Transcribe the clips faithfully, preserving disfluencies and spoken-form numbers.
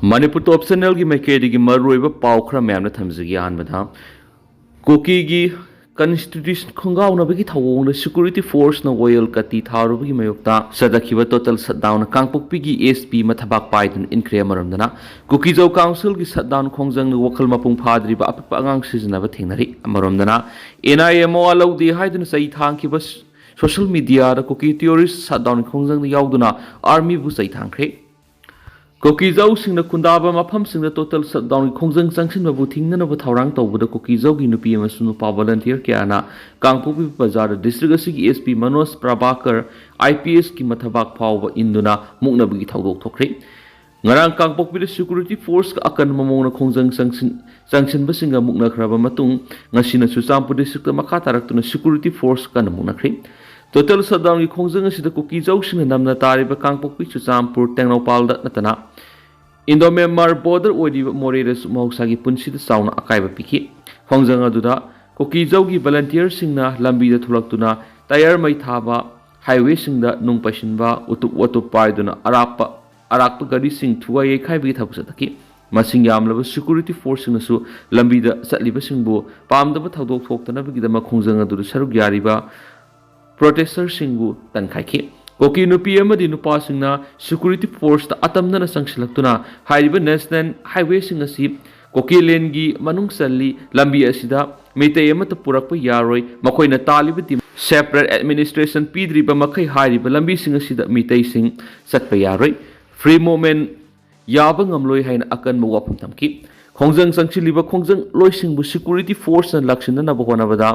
ꯃꯅꯤꯄꯨꯔ ꯇꯣꯞ ꯆꯦꯅꯦꯜꯒꯤ ꯃꯥꯏꯀꯩꯗꯒꯤ ꯃꯔꯨꯑꯣꯏꯕ ꯄꯥꯎ ꯈꯔ ꯃꯌꯥꯝꯅ ꯊꯝꯖꯒꯦ꯫ ꯑꯍꯥꯟꯕꯗ, ꯀꯨꯀꯤꯒꯤ ꯀꯟꯁꯇꯤꯇ꯭ꯌꯨꯁꯟ ꯈꯣꯡꯒꯥꯎꯅꯕꯒꯤ ꯊꯧꯑꯣꯡꯗ ꯁꯦꯀ꯭ꯌꯨꯔꯤꯇꯤ ꯐꯣꯔꯁꯅ ꯑꯣꯏꯜ ꯀꯥꯇꯤ ꯊꯥꯔꯨꯕꯒꯤ ꯃꯥꯌꯣꯛꯇ ꯆꯠꯊꯈꯤꯕ ꯇꯣꯇꯦꯜ ꯁꯠꯗꯥꯎꯟꯅ ꯀꯥꯡꯄꯣꯛꯄꯤꯒꯤ ꯑꯦꯁ ꯄꯤ ꯃꯊꯕꯥꯛ ꯄꯥꯏꯗꯨꯅ ꯏꯟꯈ꯭ꯔꯦ꯫ ꯑꯃꯔꯣꯝꯗꯅ, ꯀꯨꯀꯤꯖꯧ ꯀꯥꯎꯟꯁꯤꯜꯒꯤ ꯁꯠꯗꯥꯎꯟ ꯈꯣꯡꯖꯪꯅ ꯋꯥꯈꯜ ꯃꯄꯨꯡ ꯐꯥꯗ꯭ꯔꯤꯕ ꯑꯄꯤꯛꯄ ꯑꯉꯥꯡ ꯁꯤꯖꯤꯟꯅꯕ ꯊꯦꯡꯅꯔꯤ꯫ ꯑꯃꯔꯣꯝꯗꯅ, ꯑꯦꯟ ꯑꯥꯏ ꯑꯦ ꯃꯋꯥ ꯂꯧꯗꯦ ꯍꯥꯏꯗꯨꯅ ꯆꯩ ꯊꯥꯡꯈꯤꯕ ꯁꯣꯁꯤꯌꯦꯜ ꯃꯤꯗꯤꯌꯥꯗ ꯀꯨꯀꯤ ꯇꯦꯔꯣꯔꯤꯁ ꯁꯠꯗꯥꯎꯟ ꯈꯣꯡꯖꯪꯗ ꯌꯥꯎꯗꯨꯅ ꯑꯥꯔꯃꯤꯕꯨ ꯆꯩ ꯊꯥꯡꯈ꯭ꯔꯦ꯫ ꯀꯨꯀꯤꯖꯧꯁꯤꯡꯅ ꯈꯨꯟꯗꯥꯕ ꯃꯐꯝꯁꯤꯡꯗ ꯇꯣꯇꯦꯜ ꯁꯠꯗꯥꯎꯟꯒꯤ ꯈꯣꯡꯖꯪ ꯆꯪꯁꯤꯟꯕꯕꯨ ꯊꯤꯡꯅꯅꯕ ꯊꯧꯔꯥꯡ ꯇꯧꯕꯗ ꯀꯨꯀꯤꯖꯧꯒꯤ ꯅꯨꯄꯤ ꯑꯃꯁꯨꯡ ꯅꯨꯄꯥ ꯚꯣꯂꯟꯇꯤꯌꯔ ꯀꯌꯥꯅ ꯀꯥꯡꯄꯣꯛꯄꯤ ꯕꯖꯥꯔꯗ ꯗꯤꯁꯇ꯭ꯔꯤꯛ ꯑꯁꯤꯒꯤ S P Manoj Prabhakar, I P ꯑꯦꯁꯀꯤ ꯃꯊꯕꯥꯛ ꯐꯥꯎꯕ ꯏꯟꯗꯨꯅ ꯃꯨꯛꯅꯕꯒꯤ ꯊꯧꯗꯣꯛ ꯊꯣꯛꯈ꯭ꯔꯦ꯫ ꯉꯔꯥꯡ ꯀꯥꯡꯄꯣꯛꯄꯤꯗ ꯁꯦꯀ꯭ꯌꯨꯔꯤꯇꯤ ꯐꯣꯔꯁꯀ ꯑꯀꯟꯕ ꯃꯑꯣꯡꯗ ꯈꯣꯡꯖꯪ ꯆꯪꯁꯤꯟ-, ꯆꯪꯁꯤꯟꯕꯁꯤꯡꯒ ꯃꯨꯛꯅꯈ꯭ꯔꯕ ꯃꯇꯨꯡ, ꯉꯁꯤꯅ ꯆꯨꯔꯆꯥꯟꯄꯨꯔ ꯗꯤꯁꯇ꯭ꯔꯤꯛꯇ ꯃꯈꯥ ꯇꯥꯔꯛꯇꯨꯅ ꯁꯦꯀ꯭ꯌꯨꯔꯤꯇꯤ ꯐꯣꯔꯁ ꯀꯟꯅ ꯃꯨꯛꯅꯈ꯭ꯔꯦ꯫ ꯇꯣꯇꯦꯜ ꯁꯠꯗꯥꯎꯟꯒꯤ ꯈꯣꯡꯖꯪ ꯑꯁꯤꯗ ꯀꯨꯀꯤꯖꯧꯁꯤꯡꯅ ꯅꯝꯅ ꯇꯥꯔꯤꯕ ꯀꯥꯡꯄꯣꯛꯄꯤ, ꯆꯨꯔꯆꯥꯟꯄꯨꯔ, ꯇꯦꯡꯅꯧꯄꯥꯜꯗ ꯅꯠꯇꯅ ꯏꯟꯗꯣ ꯃ꯭ꯌꯥꯟꯃꯥꯔ ꯕꯣꯔꯗꯔ ꯑꯣꯏꯔꯤꯕ ꯃꯣꯔꯦꯗꯁꯨ ꯃꯍꯧꯁꯥꯒꯤ ꯄꯨꯟꯁꯤꯗ ꯆꯥꯎꯅ ꯑꯀꯥꯏꯕ ꯄꯤꯈꯤ꯫ ꯈꯣꯡꯖꯪ ꯑꯗꯨꯗ ꯀꯨꯀꯤꯖꯧꯒꯤ ꯚꯣꯂꯟꯇꯤꯌꯔꯁꯤꯡꯅ ꯂꯝꯕꯤꯗ ꯊꯣꯛꯂꯛꯇꯨꯅ ꯇꯥꯌꯔ ꯃꯩ ꯊꯥꯕ, ꯍꯥꯏꯋꯦꯁꯤꯡꯗ ꯅꯨꯡ ꯄꯩꯁꯤꯟꯕ, ꯎꯇꯨꯞ ꯋꯥꯇꯨꯞ ꯄꯥꯏꯗꯨꯅ ꯑꯔꯥꯞꯄ, ꯑꯔꯥꯛꯄ ꯒꯥꯔꯤꯁꯤꯡ ꯊꯨꯒꯥꯏ ꯌꯩꯈꯥꯏꯕꯒꯤ ꯊꯕꯛ ꯆꯠꯊꯈꯤ꯫ ꯃꯁꯤꯡ ꯌꯥꯝꯂꯕ ꯁꯦꯀ꯭ꯌꯨꯔꯤꯇꯤ ꯐꯣꯔꯁꯁꯤꯡꯅꯁꯨ ꯂꯝꯕꯤꯗ ꯆꯠꯂꯤꯕꯁꯤꯡꯕꯨ ꯄꯥꯝꯗꯕ ꯊꯧꯗꯣꯛ ꯊꯣꯛꯇꯅꯕꯒꯤꯗꯃꯛ ꯈꯣꯡꯖꯪ ꯑꯗꯨꯗ ꯁꯔꯨꯛ ꯌꯥꯔꯤꯕ ꯄ꯭ꯔꯣꯇꯦꯁꯇꯔꯁꯤꯡꯕꯨ ꯇꯟꯈꯥꯏꯈꯤ꯫ ꯀꯨꯀꯤ ꯅꯨꯄꯤ ꯑꯃꯗꯤ ꯅꯨꯄꯥꯁꯤꯡꯅ ꯁꯦꯀ꯭ꯌꯨꯔꯤꯇꯤ ꯐꯣꯔꯁꯇ ꯑꯇꯝꯅꯅ ꯆꯪꯁꯤꯜꯂꯛꯇꯨꯅ ꯍꯥꯏꯔꯤꯕ ꯅꯦꯁꯅꯦꯜ ꯍꯥꯏꯋꯦꯁꯤꯡ ꯑꯁꯤ ꯀꯨꯀꯤ ꯂꯦꯟꯒꯤ ꯃꯅꯨꯡ ꯆꯜꯂꯤ, ꯂꯝꯕꯤ ꯑꯁꯤꯗ ꯃꯤꯇꯩ ꯑꯃꯠꯇ ꯄꯨꯔꯛꯄ ꯌꯥꯔꯣꯏ, ꯃꯈꯣꯏꯅ ꯇꯥꯜꯂꯤꯕ ꯗꯤꯃꯥꯟ ꯁꯦꯄꯔꯦꯠ ꯑꯦꯗꯃꯤꯅꯤꯁꯇ꯭ꯔꯦꯁꯟ ꯄꯤꯗ꯭ꯔꯤꯕ ꯃꯈꯩ ꯍꯥꯏꯔꯤꯕ ꯂꯝꯕꯤꯁꯤꯡ ꯑꯁꯤꯗ ꯃꯤꯇꯩꯁꯤꯡ ꯆꯠꯄ ꯌꯥꯔꯣꯏ, ꯐ꯭ꯔꯤ ꯃꯨꯚꯃꯦꯟ ꯌꯥꯕ ꯉꯝꯂꯣꯏ ꯍꯥꯏꯅ ꯑꯀꯟꯕ ꯋꯥꯐꯝ ꯊꯝꯈꯤ꯫ ꯈꯣꯡꯖꯪ ꯆꯪꯁꯤꯜꯂꯤꯕ ꯈꯣꯡꯖꯪꯂꯣꯏꯁꯤꯡꯕꯨ ꯁꯦꯀ꯭ꯌꯨꯔꯤꯇꯤ ꯐꯣꯔꯁꯅ ꯂꯥꯛꯁꯤꯟꯅꯅꯕ ꯍꯣꯠꯅꯕꯗ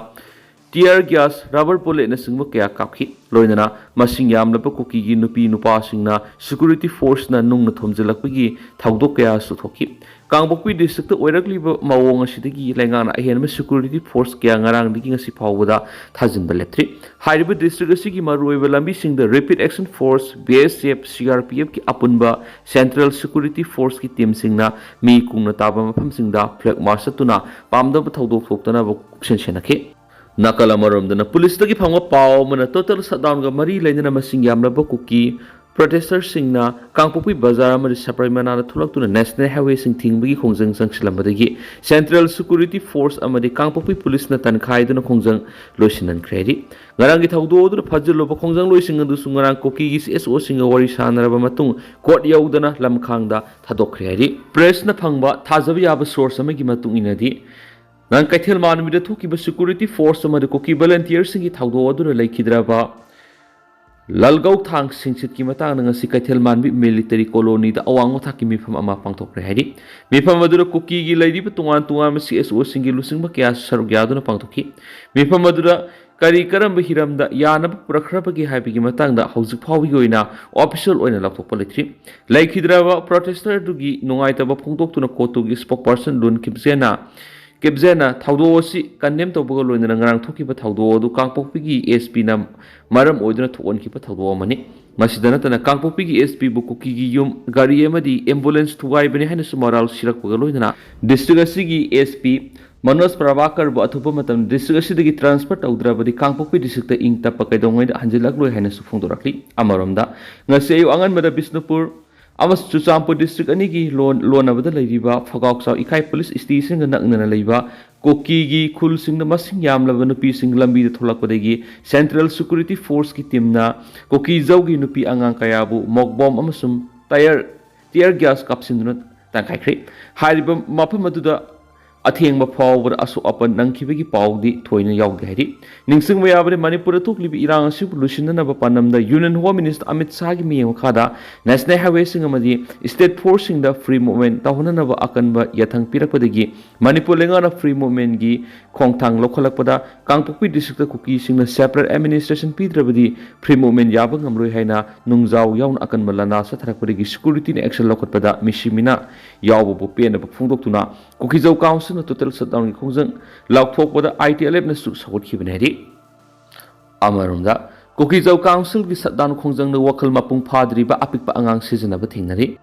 ꯇꯤꯌꯔ ꯒ꯭ꯌꯥꯁ, ꯔꯕꯔ ꯕꯨꯂꯦꯠꯅꯆꯤꯡꯕ ꯀꯌꯥ ꯀꯥꯞꯈꯤ꯫ ꯂꯣꯏꯅꯅ ꯃꯁꯤꯡ ꯌꯥꯝꯂꯕ ꯀꯨꯀꯤꯒꯤ ꯅꯨꯄꯤ ꯅꯨꯄꯥꯁꯤꯡꯅ ꯁꯦꯀ꯭ꯌꯨꯔꯤꯇꯤ ꯐꯣꯔꯁꯅ ꯅꯨꯡꯅ ꯊꯣꯝꯖꯤꯜꯂꯛꯄꯒꯤ ꯊꯧꯗꯣꯛ ꯀꯌꯥꯁꯨ ꯊꯣꯛꯈꯤ꯫ ꯀꯥꯡꯄꯣꯛꯄꯤ ꯗꯤꯁꯇ꯭ꯔꯤꯛꯇ ꯑꯣꯏꯔꯛꯂꯤꯕ ꯃꯑꯣꯡ ꯑꯁꯤꯗꯒꯤ ꯂꯩꯉꯥꯛꯅ ꯑꯍꯦꯟꯕ ꯁꯦꯀ꯭ꯌꯨꯔꯤꯇꯤ ꯐꯣꯔꯁ ꯀꯌꯥ ꯉꯔꯥꯡꯗꯒꯤ ꯉꯁꯤ ꯐꯥꯎꯕꯗ ꯊꯥꯖꯤꯟꯕ ꯂꯦꯞꯇ꯭ꯔꯤ꯫ ꯍꯥꯏꯔꯤꯕ ꯗꯤꯁꯇ꯭ꯔꯤꯛ ꯑꯁꯤꯒꯤ ꯃꯔꯨꯑꯣꯏꯕ ꯂꯝꯕꯤꯁꯤꯡꯗ ꯔꯦꯄꯤꯗ ꯑꯦꯛꯁꯟ ꯐꯣꯔꯁ, ꯕꯤ ꯑꯦꯁ ꯑꯦꯐ, ꯁꯤ ꯑꯥꯔ ꯄꯤ ꯑꯦꯐꯀꯤ ꯑꯄꯨꯟꯕ ꯁꯦꯟꯇ꯭ꯔꯦꯜ ꯁꯦꯀ꯭ꯌꯨꯔꯤꯇꯤ ꯐꯣꯔꯁꯀꯤ ꯇꯤꯝꯁꯤꯡꯅ ꯃꯤ ꯀꯨꯡꯅ ꯇꯥꯕ ꯃꯐꯝꯁꯤꯡꯗ ꯐ꯭ꯂꯦꯒ ꯃꯥꯔꯆ ꯆꯠꯇꯨꯅ ꯄꯥꯝꯗꯕ ꯊꯧꯗꯣꯛ ꯊꯣꯛꯇꯅꯕ ꯀꯨꯞꯁꯦꯟ ꯁꯦꯟꯅꯈꯤ꯫ ꯅꯥꯀꯜ ꯑꯃꯔꯣꯝꯗꯅ ꯄꯨꯂꯤꯁꯇꯒꯤ ꯐꯪꯕ ꯄꯥꯎ ꯑꯃꯅ ꯇꯣꯇꯦꯜ ꯁꯠꯗꯥꯎꯟꯒ ꯃꯔꯤ ꯂꯩꯅꯅ ꯃꯁꯤꯡ ꯌꯥꯝꯂꯕ ꯀꯨꯀꯤ ꯄ꯭ꯔꯣꯇꯦꯁꯇꯔꯁꯤꯡꯅ ꯀꯥꯡꯄꯣꯛꯄꯤ ꯕꯖꯥꯔ ꯑꯃꯗꯤ ꯁꯄꯔꯤꯃꯅꯥꯗ ꯊꯣꯛꯂꯛꯇꯨꯅ ꯅꯦꯁꯅꯦꯜ ꯍꯥꯏꯋꯦꯁꯤꯡ ꯊꯤꯡꯕꯒꯤ ꯈꯣꯡꯖꯪ ꯆꯪꯁꯤꯜꯂꯝꯕꯗꯒꯤ ꯁꯦꯟꯇ꯭ꯔꯦꯜ ꯁꯦꯀ꯭ꯌꯨꯔꯤꯇꯤ ꯐꯣꯔꯁ ꯑꯃꯗꯤ ꯀꯥꯡꯄꯣꯛꯄꯤ ꯄꯨꯂꯤꯁꯅ ꯇꯟꯈꯥꯏꯗꯨꯅ ꯈꯣꯡꯖꯪ ꯂꯣꯏꯁꯤꯟꯍꯟꯈ꯭ꯔꯦ ꯍꯥꯏꯔꯤ꯫ ꯉꯔꯥꯡꯒꯤ ꯊꯧꯗꯣꯛ ꯑꯗꯨꯗ ꯐꯥꯖꯤꯜꯂꯨꯕ ꯈꯣꯡꯖꯪꯂꯣꯏꯁꯤꯡ ꯑꯗꯨꯁꯨ ꯉꯔꯥꯡ ꯀꯨꯀꯤꯒꯤ ꯁꯤ ꯑꯦꯁ ꯑꯣꯁꯤꯡꯒ ꯋꯥꯔꯤ ꯁꯥꯟꯅꯔꯕ ꯃꯇꯨꯡ ꯀꯣꯔꯠ ꯌꯧꯗꯅ ꯂꯝꯈꯥꯡꯗ ꯊꯥꯗꯣꯛꯈ꯭ꯔꯦ ꯍꯥꯏꯔꯤ꯫ ꯄ꯭ꯔꯦꯁꯅ ꯐꯪꯕ ꯊꯥꯖꯕ ꯌꯥꯕ ꯁꯣꯔꯁ ꯑꯃꯒꯤ ꯃꯇꯨꯡ ꯏꯟꯅꯗꯤ, ꯉꯔꯥꯡ ꯀꯩꯊꯦꯜ ꯃꯥꯟꯕꯤꯗ ꯊꯣꯛꯈꯤꯕ ꯁꯦꯀ꯭ꯌꯨꯔꯤꯇꯤ ꯐꯣꯔꯁ ꯑꯃꯗꯤ ꯀꯨꯀꯤ ꯚꯣꯂꯟꯇꯤꯌꯔꯁꯤꯡꯒꯤ ꯊꯧꯗꯣꯛ ꯑꯗꯨꯗ ꯂꯩꯈꯤꯗ꯭ꯔꯕ ꯂꯥꯜꯒꯧ ꯊꯥꯡ ꯁꯤꯡꯁꯤꯠꯀꯤ ꯃꯇꯥꯡꯗ ꯉꯁꯤ ꯀꯩꯊꯦꯜ ꯃꯥꯟꯕꯤ ꯃꯤꯂꯤꯇꯔꯤ ꯀꯣꯂꯣꯅꯤꯗ ꯑꯋꯥꯡꯕ ꯊꯥꯛꯀꯤ ꯃꯤꯐꯝ ꯑꯃ ꯄꯥꯡꯊꯣꯛꯈ꯭ꯔꯦ ꯍꯥꯏꯔꯤ꯫ ꯃꯤꯐꯝ ꯑꯗꯨꯗ ꯀꯨꯀꯤꯒꯤ ꯂꯩꯔꯤꯕ ꯇꯣꯉꯥꯟ ꯇꯣꯉꯥꯟꯕ ꯁꯤ ꯑꯦꯁ ꯑꯣꯁꯤꯡꯒꯤ ꯂꯨꯆꯤꯡꯕ ꯀꯌꯥꯁꯨ ꯁꯔꯨꯛ ꯌꯥꯗꯨꯅ ꯄꯥꯡꯊꯣꯛꯈꯤ꯫ ꯃꯤꯐꯝ ꯑꯗꯨꯗ ꯀꯔꯤ ꯀꯔꯝꯕ ꯍꯤꯔꯝꯗ ꯌꯥꯅꯕ ꯄꯨꯔꯛꯈ꯭ꯔꯕꯒꯦ ꯍꯥꯏꯕꯒꯤ ꯃꯇꯥꯡꯗ ꯍꯧꯖꯤꯛ ꯐꯥꯎꯕꯒꯤ ꯑꯣꯏꯅ ꯑꯣꯐꯤꯁꯤꯌꯦꯜ ꯑꯣꯏꯅ ꯂꯥꯎꯊꯣꯛꯄ ꯂꯩꯇ꯭ꯔꯤ꯫ ꯂꯩꯈꯤꯗ꯭ꯔꯕ ꯄ꯭ꯔꯣꯇꯦꯁꯇꯔ ꯑꯗꯨꯒꯤ ꯅꯨꯡꯉꯥꯏꯇꯕ ꯐꯣꯡꯗꯣꯛꯇꯨꯅ ꯀꯣꯇꯨꯒꯤ ꯁ꯭ꯄꯣꯛꯄꯔꯁꯟ ꯂꯨꯟ ꯀꯤꯞꯖꯦꯅ ꯀꯤꯞꯖꯦꯅ ꯊꯧꯗꯣꯛ ꯑꯁꯤ ꯀꯟꯗꯦꯝ ꯇꯧꯕꯒ ꯂꯣꯏꯅꯅ ꯉꯔꯥꯡ ꯊꯣꯛꯈꯤꯕ ꯊꯧꯗꯣꯛ ꯑꯗꯨ ꯀꯥꯡꯄꯣꯛꯄꯤꯒꯤ ꯑꯦꯁ ꯄꯤꯅ ꯃꯔꯝ ꯑꯣꯏꯗꯨꯅ ꯊꯣꯛꯍꯟꯈꯤꯕ ꯊꯧꯗꯣꯛ ꯑꯃꯅꯤ꯫ ꯃꯁꯤꯗ ꯅꯠꯇꯅ ꯀꯥꯡꯄꯣꯛꯄꯤꯒꯤ ꯑꯦꯁ ꯄꯤꯕꯨ ꯀꯨꯀꯤꯒꯤ ꯌꯨꯝ, ꯒꯥꯔꯤ ꯑꯃꯗꯤ ꯑꯦꯝꯕꯨꯂꯦꯟꯁ ꯊꯨꯒꯥꯏꯕꯅꯤ ꯍꯥꯏꯅꯁꯨ ꯃꯔꯥꯜ ꯁꯤꯔꯛꯄꯒ ꯂꯣꯏꯅꯅ ꯗꯤꯁꯇ꯭ꯔꯤꯛ ꯑꯁꯤꯒꯤ ꯑꯦꯁ ꯄꯤ ꯃꯅꯣꯖ ꯄ꯭ꯔꯚꯥꯀꯔꯕꯨ ꯑꯊꯨꯕ ꯃꯇꯝꯗ ꯗꯤꯁꯇ꯭ꯔꯤꯛ ꯑꯁꯤꯗꯒꯤ ꯇ꯭ꯔꯥꯟꯁꯐꯔ ꯇꯧꯗ꯭ꯔꯕꯗꯤ ꯀꯥꯡꯄꯣꯛꯄꯤ ꯗꯤꯁꯇ꯭ꯔꯤꯛꯇ ꯏꯪ ꯇꯞꯄ ꯀꯩꯗꯧꯉꯩꯗ ꯍꯟꯖꯤꯜꯂꯛꯂꯣꯏ ꯍꯥꯏꯅꯁꯨ ꯐꯣꯡꯗꯣꯔꯛꯂꯤ꯫ ꯑꯃꯔꯣꯝꯗ, ꯉꯁꯤ ꯑꯌꯨꯛ ꯑꯉꯟꯕꯗ ꯕꯤꯁꯅꯨꯄꯨꯔ ꯑꯃꯁꯨꯡ ꯆꯨꯔꯆꯥꯟꯄꯨꯔ ꯗꯤꯁꯇ꯭ꯔꯤꯛ ꯑꯅꯤꯒꯤ ꯂꯣꯟ ꯂꯣꯟꯅꯕꯗ ꯂꯩꯔꯤꯕ ꯐꯒꯥꯎꯆꯥꯎ ꯏꯀꯥꯏ ꯄꯨꯂꯤꯁ ꯁ꯭ꯇꯦꯁꯟꯒ ꯅꯛꯅꯅ ꯂꯩꯕ ꯀꯨꯀꯤꯒꯤ ꯈꯨꯜꯁꯤꯡꯗ ꯃꯁꯤꯡ ꯌꯥꯝꯂꯕ ꯅꯨꯄꯤꯁꯤꯡ ꯂꯝꯕꯤꯗ ꯊꯣꯛꯂꯛꯄꯗꯒꯤ ꯁꯦꯟꯇ꯭ꯔꯦꯜ ꯁꯦꯀ꯭ꯌꯨꯔꯤꯇꯤ ꯐꯣꯔꯁꯀꯤ ꯇꯤꯝꯅ ꯀꯨꯀꯤꯖꯧꯒꯤ ꯅꯨꯄꯤ ꯑꯉꯥꯡ ꯀꯌꯥꯕꯨ ꯃꯣꯛ ꯕꯣꯝ ꯑꯃꯁꯨꯡ ꯇꯌꯔ ꯇꯤꯌꯔ ꯒ꯭ꯌꯥꯁ ꯀꯥꯞꯁꯤꯟꯗꯨꯅ ꯇꯥꯟꯈꯥꯏꯈ꯭ꯔꯦ꯫ ꯍꯥꯏꯔꯤꯕ ꯃꯐꯝ ꯑꯗꯨꯗ ꯑꯊꯦꯡꯕ ꯐꯥꯎꯕꯗ ꯑꯁꯣꯛ ꯑꯄꯟ ꯅꯪꯈꯤꯕꯒꯤ ꯄꯥꯎꯗꯤ ꯊꯣꯏꯅ ꯌꯥꯎꯗꯦ ꯍꯥꯏꯔꯤ꯫ ꯅꯤꯡꯁꯤꯡꯕ ꯌꯥꯕꯗꯤ, ꯃꯅꯤꯄꯨꯔꯗ ꯊꯣꯛꯂꯤꯕ ꯏꯔꯥꯡ ꯑꯁꯤꯕꯨ ꯂꯣꯏꯁꯤꯟꯅꯅꯕ ꯄꯥꯟꯗꯝꯗ ꯌꯨꯅꯤꯌꯟ ꯍꯣꯝ ꯃꯤꯅꯤꯁꯇꯔ ꯑꯃꯤꯠ ꯁꯥꯍꯒꯤ ꯃꯤꯠꯌꯦꯡ ꯃꯈꯥꯗ ꯅꯦꯁꯅꯦꯜ ꯍꯥꯏꯋꯦꯁꯤꯡ ꯑꯃꯗꯤ ꯁ꯭ꯇꯦꯠ ꯐꯣꯔꯁꯁꯤꯡꯗ ꯐ꯭ꯔꯤ ꯃꯨꯚꯃꯦꯟꯠ ꯇꯧꯍꯟꯅꯅꯕ ꯑꯀꯟꯕ ꯌꯥꯊꯪ ꯄꯤꯔꯛꯄꯗꯒꯤ ꯃꯅꯤꯄꯨꯔ ꯂꯩꯉꯥꯛꯅ ꯐ꯭ꯔꯤ ꯃꯨꯚꯃꯦꯟꯠꯀꯤ ꯈꯣꯡꯊꯥꯡ ꯂꯧꯈꯠꯂꯛꯄꯗ ꯀꯥꯡꯄꯣꯛꯄꯤ ꯗꯤꯁꯇ꯭ꯔꯤꯛꯇ ꯀꯨꯀꯤꯁꯤꯡꯅ ꯁꯦꯄꯔꯦꯠ ꯑꯦꯗꯃꯤꯅꯤꯁꯇ꯭ꯔꯦꯁꯟ ꯄꯤꯗ꯭ꯔꯕꯗꯤ ꯐ꯭ꯔꯤ ꯃꯨꯚꯃꯦꯟꯠ ꯌꯥꯕ ꯉꯝꯂꯣꯏ ꯍꯥꯏꯅ ꯅꯨꯡꯖꯥꯎ ꯌꯥꯎꯅ ꯑꯀꯟꯕ ꯂꯥꯟꯗꯥ ꯆꯠꯊꯔꯛꯄꯗꯒꯤ ꯁꯦꯀ꯭ꯌꯨꯔꯤꯇꯤꯅ ꯑꯦꯛꯁꯟ ꯂꯧꯈꯠꯄꯗ ꯃꯤꯁꯤ ꯃꯤꯅꯥ ꯌꯥꯎꯕꯕꯨ ꯄꯦꯟꯗꯕ ꯐꯣꯡꯗꯣꯛꯇꯨꯅ ꯀꯨꯀꯤꯖꯧ ꯀꯥꯎꯟꯁꯤꯜꯅ ꯇꯣꯇꯦꯜ ꯁꯠꯗꯥꯎꯟꯒꯤ ꯈꯣꯡꯖꯪ ꯂꯥꯎꯊꯣꯛꯄꯗ ꯑꯥꯏ ꯇꯤ ꯑꯦꯜ ꯑꯦꯐꯅꯁꯨ ꯁꯧꯒꯠꯈꯤꯕꯅꯤ ꯍꯥꯏꯔꯤ꯫ ꯑꯃꯔꯣꯝꯗ, ꯀꯨꯀꯤꯖꯧ ꯀꯥꯎꯟꯁꯤꯜꯒꯤ ꯁꯠꯗꯥꯎꯟ ꯈꯣꯡꯖꯪꯗ ꯋꯥꯈꯜ ꯃꯄꯨꯡ ꯐꯥꯗ꯭ꯔꯤꯕ ꯑꯄꯤꯛꯄ ꯑꯉꯥꯡ ꯁꯤꯖꯤꯟꯅꯕ ꯊꯦꯡꯅꯔꯤ꯫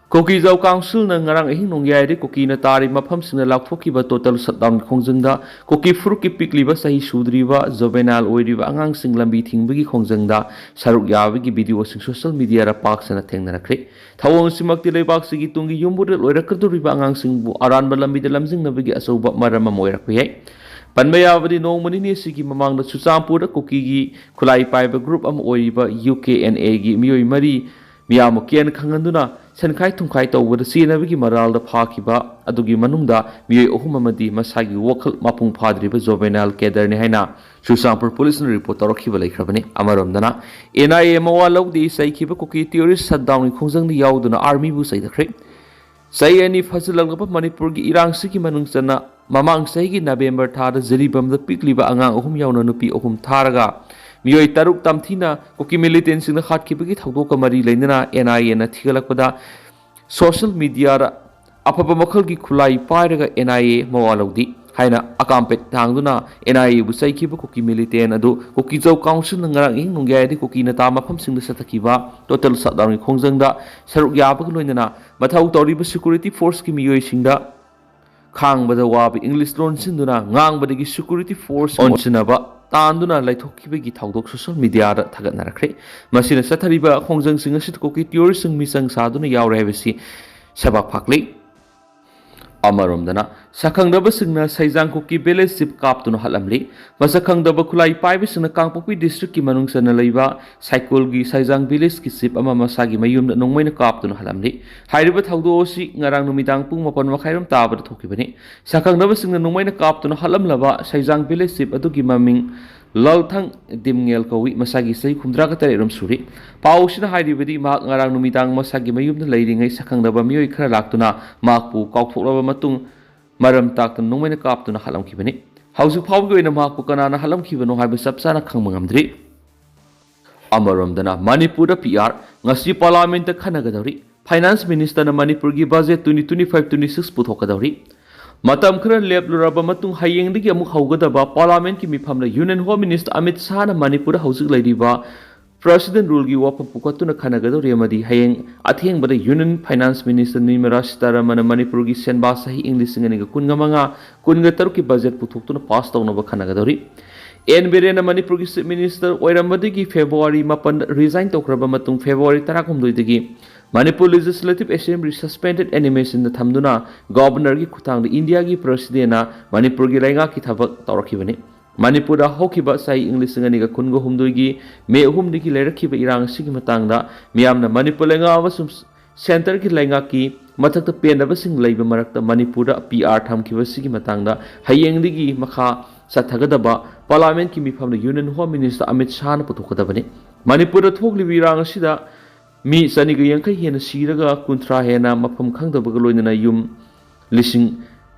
ꯀꯨꯀꯤꯖꯥꯎ ꯀꯥꯎꯟꯁꯤꯜꯅ ꯉꯔꯥꯡ ꯑꯍꯤꯡ ꯅꯣꯡꯌꯥꯏꯗ ꯀꯨꯀꯤꯅ ꯇꯥꯔꯤꯕ ꯃꯐꯝꯁꯤꯡꯗ ꯂꯥꯎꯊꯣꯛꯈꯤꯕ ꯇꯣꯇꯦꯜ ꯁꯠꯗꯥꯎꯟꯒꯤ ꯈꯣꯡꯖꯪꯗ ꯀꯨꯀꯤ ꯐꯨꯔꯨꯞꯀꯤ ꯄꯤꯛꯂꯤꯕ ꯆꯍꯤ ꯁꯨꯗ꯭ꯔꯤꯕ ꯖꯣꯕꯦꯅꯥꯏꯜ ꯑꯣꯏꯔꯤꯕ ꯑꯉꯥꯡꯁꯤꯡ ꯂꯝꯕꯤ ꯊꯤꯡꯕꯒꯤ ꯈꯣꯡꯖꯪꯗ ꯁꯔꯨꯛ ꯌꯥꯕꯒꯤ ꯚꯤꯗꯤꯑꯣꯁꯤꯡ ꯁꯣꯁꯤꯌꯦꯜ ꯃꯤꯗꯤꯌꯥꯗ ꯄꯥꯛ ꯁꯟꯅ ꯊꯦꯡꯅꯔꯛꯈ꯭ꯔꯦ꯫ ꯊꯧꯑꯣꯡ ꯑꯁꯤꯃꯛꯇꯤ ꯂꯩꯕꯥꯛꯁꯤꯒꯤ ꯇꯨꯡꯒꯤ ꯌꯨꯝꯕꯨꯔꯦꯜ ꯑꯣꯏꯔꯛꯀꯗꯧꯔꯤꯕ ꯑꯉꯥꯡꯁꯤꯡꯕꯨ ꯑꯔꯥꯟꯕ ꯂꯝꯕꯤꯗ ꯂꯝꯖꯤꯡꯅꯕꯒꯤ ꯑꯆꯧꯕ ꯃꯔꯝ ꯑꯃ ꯑꯣꯏꯔꯛꯄ ꯌꯥꯏ꯫ ꯄꯟꯕ ꯌꯥꯕꯗꯤ, ꯅꯣꯡꯃ ꯅꯤꯅꯤ ꯑꯁꯤꯒꯤ ꯃꯃꯥꯡꯗ ꯆꯨꯔꯆꯥꯟꯄꯨꯔꯗ ꯀꯨꯀꯤꯒꯤ ꯈꯨꯠꯂꯥꯏ ꯄꯥꯏꯕ ꯒ꯭ꯔꯨꯞ ꯑꯃ ꯑꯣꯏꯔꯤꯕ ꯌꯨ ꯀꯦ ꯑꯦꯟ ꯑꯦꯒꯤ ꯃꯤꯑꯣꯏ ꯃꯔꯤ ꯃꯤꯌꯥꯝꯕꯨ ꯀꯤꯍꯟ ꯈꯪꯍꯟꯗꯨꯅ ꯁꯦꯟꯈꯥꯏ ꯊꯨꯝꯈꯥꯏ ꯇꯧꯕꯗ ꯆꯦꯟꯅꯕꯒꯤ ꯃꯔꯥꯜꯗ ꯐꯥꯈꯤꯕ ꯑꯗꯨꯒꯤ ꯃꯅꯨꯡꯗ ꯃꯤꯑꯣꯏ ꯑꯍꯨꯝ ꯑꯃꯗꯤ ꯃꯁꯥꯒꯤ ꯋꯥꯈꯜ ꯃꯄꯨꯡ ꯐꯥꯗ꯭ꯔꯤꯕ ꯖꯣꯕꯦꯅꯥꯏꯜ ꯀꯦꯗꯔꯅꯤ ꯍꯥꯏꯅ ꯆꯨꯔꯆꯥꯟꯄꯨꯔ ꯄꯨꯂꯤꯁꯅ ꯔꯤꯄꯣꯔꯠ ꯇꯧꯔꯛꯈꯤꯕ ꯂꯩꯈ꯭ꯔꯕꯅꯤ꯫ ꯑꯃꯔꯣꯝꯗꯅ, ꯑꯦꯟ ꯑꯥꯏ ꯑꯦ ꯃꯋꯥ ꯂꯧꯗꯦ ꯆꯩꯈꯤꯕ ꯀꯨꯀꯤ ꯇꯤꯑꯣꯔꯤꯁ꯭ꯠ ꯁꯠꯗꯥꯎꯟꯒꯤ ꯈꯣꯡꯖꯪꯗ ꯌꯥꯎꯗꯨꯅ ꯑꯥꯔꯃꯤꯕꯨ ꯆꯩꯊꯈ꯭ꯔꯦ꯫ ꯆꯍꯤ ꯑꯅꯤ ꯐꯥꯖꯤꯜꯂꯛꯂꯕ ꯃꯅꯤꯄꯨꯔꯒꯤ ꯏꯔꯥꯡꯁꯤꯒꯤ ꯃꯅꯨꯡ ꯆꯟꯅ ꯃꯃꯥꯡ ꯆꯍꯤꯒꯤ ꯅꯕꯦꯝꯕꯔ ꯊꯥꯗ ꯖꯤꯔꯤꯕꯥꯝꯗ ꯄꯤꯛꯂꯤꯕ ꯑꯉꯥꯡ ꯑꯍꯨꯝ ꯌꯥꯎꯅ ꯅꯨꯄꯤ ꯑꯍꯨꯝ ꯊꯥꯔꯒ ꯃꯤꯑꯣꯏ ꯇꯔꯨꯛ ꯇꯝꯊꯤꯅ ꯀꯨꯀꯤ ꯃꯤꯂꯤꯇꯦꯟꯁꯤꯡꯅ ꯍꯥꯠꯈꯤꯕꯒꯤ ꯊꯧꯗꯣꯛꯀ ꯃꯔꯤ ꯂꯩꯅꯅ ꯑꯦꯟ ꯑꯥꯏ ꯑꯦꯅ ꯊꯤꯒꯠꯂꯛꯄꯗ ꯁꯣꯁꯤꯌꯦꯜ ꯃꯤꯗꯤꯌꯥꯗ ꯑꯐꯕ ꯃꯈꯜꯒꯤ ꯈꯨꯠꯂꯥꯏ ꯄꯥꯏꯔꯒ ꯑꯦꯟ ꯑꯥꯏ ꯑꯦ ꯃꯋꯥ ꯂꯧꯗꯦ ꯍꯥꯏꯅ ꯑꯀꯥꯝꯄꯦꯠ ꯊꯥꯡꯗꯨꯅ ꯑꯦꯟ ꯑꯥꯏ ꯑꯦꯕꯨ ꯆꯩꯈꯤꯕ ꯀꯨꯀꯤ ꯃꯤꯂꯤꯇꯦꯟ ꯑꯗꯨ ꯀꯨꯀꯤꯖꯥꯎ ꯀꯥꯎꯟꯁꯤꯜꯅ ꯉꯔꯥꯡ ꯑꯍꯤꯡ ꯅꯣꯡꯌꯥꯏꯗ ꯀꯨꯀꯤꯅ ꯇꯥ ꯃꯐꯝꯁꯤꯡꯗ ꯆꯠꯊꯈꯤꯕ ꯇꯣꯇꯦꯜ ꯁꯠꯗꯥꯎꯟꯒꯤ ꯈꯣꯡꯖꯪꯗ ꯁꯔꯨꯛ ꯌꯥꯕꯒ ꯂꯣꯏꯅꯅ ꯃꯊꯧ ꯇꯧꯔꯤꯕ ꯁꯦꯀ꯭ꯌꯨꯔꯤꯇꯤ ꯐꯣꯔꯁꯀꯤ ꯃꯤꯑꯣꯏꯁꯤꯡꯗ ꯈꯥꯡꯕꯗ ꯋꯥꯕ ꯏꯪꯂꯤꯁ ꯂꯣꯟꯁꯤꯟꯗꯨꯅ ꯉꯥꯡꯕꯗꯒꯤ ꯁꯦꯀ꯭ꯌꯨꯔꯤꯇꯤ ꯐꯣꯔꯁ ꯑꯣꯟꯁꯤꯟꯅꯕ ꯇꯥꯟꯗꯨꯅ ꯂꯩꯊꯣꯛꯈꯤꯕꯒꯤ ꯊꯧꯗꯣꯛ ꯁꯣꯁꯤꯌꯦꯜ ꯃꯤꯗꯤꯌꯥꯗ ꯊꯥꯒꯠꯅꯔꯛꯈ꯭ꯔꯦ꯫ ꯃꯁꯤꯅ ꯆꯠꯊꯔꯤꯕ ꯈꯣꯡꯖꯪꯁꯤꯡ ꯑꯁꯤꯗ ꯀꯨꯀꯤ ꯇꯤꯑꯣꯔꯤꯁ꯭ꯠꯁꯤꯡ ꯃꯤꯆꯪ ꯁꯥꯗꯨꯅ ꯌꯥꯎꯔꯦ ꯍꯥꯏꯕꯁꯤ ꯁꯕꯥꯛ ꯐꯥꯛꯂꯤ꯫ ꯑꯃꯔꯣꯝꯗꯅ, ꯁꯛꯈꯪꯗꯕꯁꯤꯡꯅ ꯁꯩꯖꯥꯡ ꯀꯨꯀꯤ ꯚꯤꯂꯦꯖ ꯆꯤꯐ ꯀꯥꯞꯇꯨꯅ ꯍꯥꯠꯂꯝꯂꯤ꯫ ꯃꯁꯛ ꯈꯪꯗꯕ ꯈꯨꯠꯂꯥꯏ ꯄꯥꯏꯕꯁꯤꯡꯅ ꯀꯥꯡꯄꯣꯛꯄꯤ ꯗꯤꯁꯇ꯭ꯔꯤꯛꯀꯤ ꯃꯅꯨꯡ ꯆꯟꯅ ꯂꯩꯕ ꯁꯥꯏꯀꯣꯜꯒꯤ ꯁꯩꯖꯥꯡ ꯚꯤꯂꯦꯖꯀꯤ ꯆꯤꯐ ꯑꯃ ꯃꯁꯥꯒꯤ ꯃꯌꯨꯝꯗ ꯅꯣꯡꯃꯩꯅ ꯀꯥꯞꯇꯨꯅ ꯍꯥꯠꯂꯝꯂꯤ꯫ ꯍꯥꯏꯔꯤꯕ ꯊꯧꯗꯣꯛ ꯑꯁꯤ ꯉꯔꯥꯡ ꯅꯨꯃꯤꯗꯥꯡ ꯄꯨꯡ ꯃꯥꯄꯟ ꯃꯈꯥꯏꯔꯣꯝ ꯇꯥꯕꯗ ꯊꯣꯛꯈꯤꯕꯅꯤ꯫ ꯁꯛꯈꯪꯗꯕꯁꯤꯡꯅ ꯅꯣꯡꯃꯩꯅ ꯀꯥꯞꯇꯨꯅ ꯍꯥꯠꯂꯝꯂꯕ ꯁꯩꯖꯥꯡ ꯚꯤꯂꯦꯖ ꯆꯤꯐ ꯑꯗꯨꯒꯤ ꯃꯃꯤꯡ ꯂꯜꯊꯪ ꯗꯤꯝꯉꯦꯜ ꯀꯧꯏ꯫ ꯃꯁꯥꯒꯤ ꯆꯍꯤ ꯍꯨꯝꯗ꯭ꯔꯥꯒ ꯇꯔꯦꯠ ꯔꯣꯝ ꯁꯨꯔꯤ꯫ ꯄꯥꯎ ꯑꯁꯤꯅ ꯍꯥꯏꯔꯤꯕꯗꯤ, ꯃꯍꯥꯛ ꯉꯔꯥꯡ ꯅꯨꯃꯤꯗꯥꯡ ꯃꯁꯥꯒꯤ ꯃꯌꯨꯝꯗ ꯂꯩꯔꯤꯉꯩ ꯁꯛꯈꯪꯗꯕ ꯃꯤꯑꯣꯏ ꯈꯔ ꯂꯥꯛꯇꯨꯅ ꯃꯍꯥꯛꯄꯨ ꯀꯥꯎꯊꯣꯛꯂꯕ ꯃꯇꯨꯡ ꯃꯔꯝ ꯇꯥꯛꯇꯨꯅ ꯅꯣꯡꯃꯩꯅ ꯀꯥꯞꯇꯨꯅ ꯍꯥꯠꯂꯝꯈꯤꯕꯅꯤ꯫ ꯍꯧꯖꯤꯛ ꯐꯥꯎꯕꯒꯤ ꯑꯣꯏꯅ ꯃꯍꯥꯛꯄꯨ ꯀꯅꯥꯅ ꯍꯥꯠꯂꯝꯈꯤꯕꯅꯣ ꯍꯥꯏꯕ ꯆꯞ ꯆꯥꯅ ꯈꯪꯕ ꯉꯝꯗ꯭ꯔꯤ꯫ ꯑꯃꯔꯣꯝꯗꯅ, ꯃꯅꯤꯄꯨꯔꯗ ꯄꯤ ꯑꯥꯔ ꯉꯁꯤ ꯄꯥꯔꯂꯥꯃꯦꯟꯠꯇ ꯈꯟꯅꯒꯗꯧꯔꯤ꯫ ꯐꯥꯏꯅꯥꯟꯁ ꯃꯤꯅꯤꯁꯇꯔꯅ ꯃꯅꯤꯄꯨꯔꯒꯤ budget twenty twenty five twenty six ꯄꯨꯊꯣꯛꯀꯗꯧꯔꯤ꯫ ꯃꯇꯝ ꯈꯔ ꯂꯦꯞꯂꯨꯔꯕ ꯃꯇꯨꯡ ꯍꯌꯦꯡꯗꯒꯤ ꯑꯃꯨꯛ ꯍꯧꯒꯗꯕ ꯄꯥꯔꯂꯥꯃꯦꯟꯠꯀꯤ ꯃꯤꯐꯝꯗ ꯌꯨꯅꯤꯌꯟ ꯍꯣꯝ ꯃꯤꯅꯤꯁꯇꯔ ꯑꯃꯤꯠ ꯁꯥꯍꯅ ꯃꯅꯤꯄꯨꯔꯗ ꯍꯧꯖꯤꯛ ꯂꯩꯔꯤꯕ President Ruleꯒꯤ ꯋꯥꯐꯝ ꯄꯨꯈꯠꯇꯨꯅ ꯈꯟꯅꯒꯗꯧꯔꯤ ꯑꯃꯗꯤ ꯍꯌꯦꯡ ꯑꯊꯦꯡꯕꯗ Union Finance Minister Nirmala Sitharamanꯅ ꯃꯅꯤꯄꯨꯔꯒꯤ ꯁꯦꯟꯕꯥ ꯆꯍꯤ ꯏꯪ ꯂꯤꯁꯤꯡ ꯑꯅꯤꯒ ꯀꯨꯟꯒ ꯃꯉꯥ, ꯀꯨꯟꯒ ꯇꯔꯨꯛꯀꯤ budget ꯄꯨꯊꯣꯛꯇꯨꯅ pass ꯇꯧꯅꯕ ꯈꯟꯅꯒꯗꯧꯔꯤ꯫ ꯑꯦꯟ ꯕꯤꯔꯦꯟꯅ ꯃꯅꯤꯄꯨꯔꯒꯤ Chief Minister ꯑꯣꯏꯔꯝꯕꯗꯒꯤ February ꯃꯥꯄꯟꯗ resign ꯇꯧꯈ꯭ꯔꯕ ꯃꯇꯨꯡ February ꯇꯔꯥꯍꯨꯝꯗꯣꯏꯗꯒꯤ Manipur Legislative Assembly suspended animationꯗ ꯊꯝꯗꯨꯅ Governorꯒꯤ ꯈꯨꯠꯊꯥꯡꯗ ꯏꯟꯗꯤꯌꯥꯒꯤ Presidentꯅ ꯃꯅꯤꯄꯨꯔꯒꯤ ꯂꯩꯉꯥꯛꯀꯤ ꯊꯕꯛ ꯇꯧꯔꯛꯈꯤꯕꯅꯤ꯫ ꯃꯅꯤꯄꯨꯔꯗ ꯍꯧꯈꯤꯕ ꯆꯍꯤ ꯏꯪ ꯂꯤꯁꯤꯡ ꯑꯅꯤꯒ ꯀꯨꯟꯒ ꯍꯨꯝꯗꯣꯏꯒꯤ ꯃꯦ ꯑꯍꯨꯝꯗꯒꯤ ꯂꯩꯔꯛꯈꯤꯕ ꯏꯔꯥꯡ ꯑꯁꯤꯒꯤ ꯃꯇꯥꯡꯗ ꯃꯤꯌꯥꯝꯅ ꯃꯅꯤꯄꯨꯔ ꯂꯩꯉꯥꯛ ꯑꯃꯁꯨꯡ centreꯒꯤ ꯂꯩꯉꯥꯛꯀꯤ ꯃꯊꯛꯇ ꯄꯦꯟꯗꯕꯁꯤꯡ ꯂꯩꯕ ꯃꯔꯛꯇ ꯃꯅꯤꯄꯨꯔꯗ P R ꯊꯝꯈꯤꯕꯁꯤꯒꯤ ꯃꯇꯥꯡꯗ ꯍꯌꯦꯡꯗꯒꯤ ꯃꯈꯥ ꯆꯠꯊꯒꯗꯕ Parliamentꯀꯤ ꯃꯤꯐꯝꯗ Union Home Minister ꯑꯃꯤꯠ ꯁꯥꯍꯅ ꯄꯨꯊꯣꯛꯀꯗꯕꯅꯤ꯫ ꯃꯅꯤꯄꯨꯔꯗ ꯊꯣꯛꯂꯤꯕ ꯏꯔꯥꯡ ꯑꯁꯤꯗ ꯃꯤ ꯆꯅꯤꯒ ꯌꯥꯡꯈꯩ ꯍꯦꯟꯅ ꯁꯤꯔꯒ ꯀꯨꯟꯊ꯭ꯔꯥ ꯍꯦꯟꯅ ꯃꯐꯝ ꯈꯪꯗꯕꯒ ꯂꯣꯏꯅꯅ ꯌꯨꯝ ꯂꯤꯁꯤꯡ,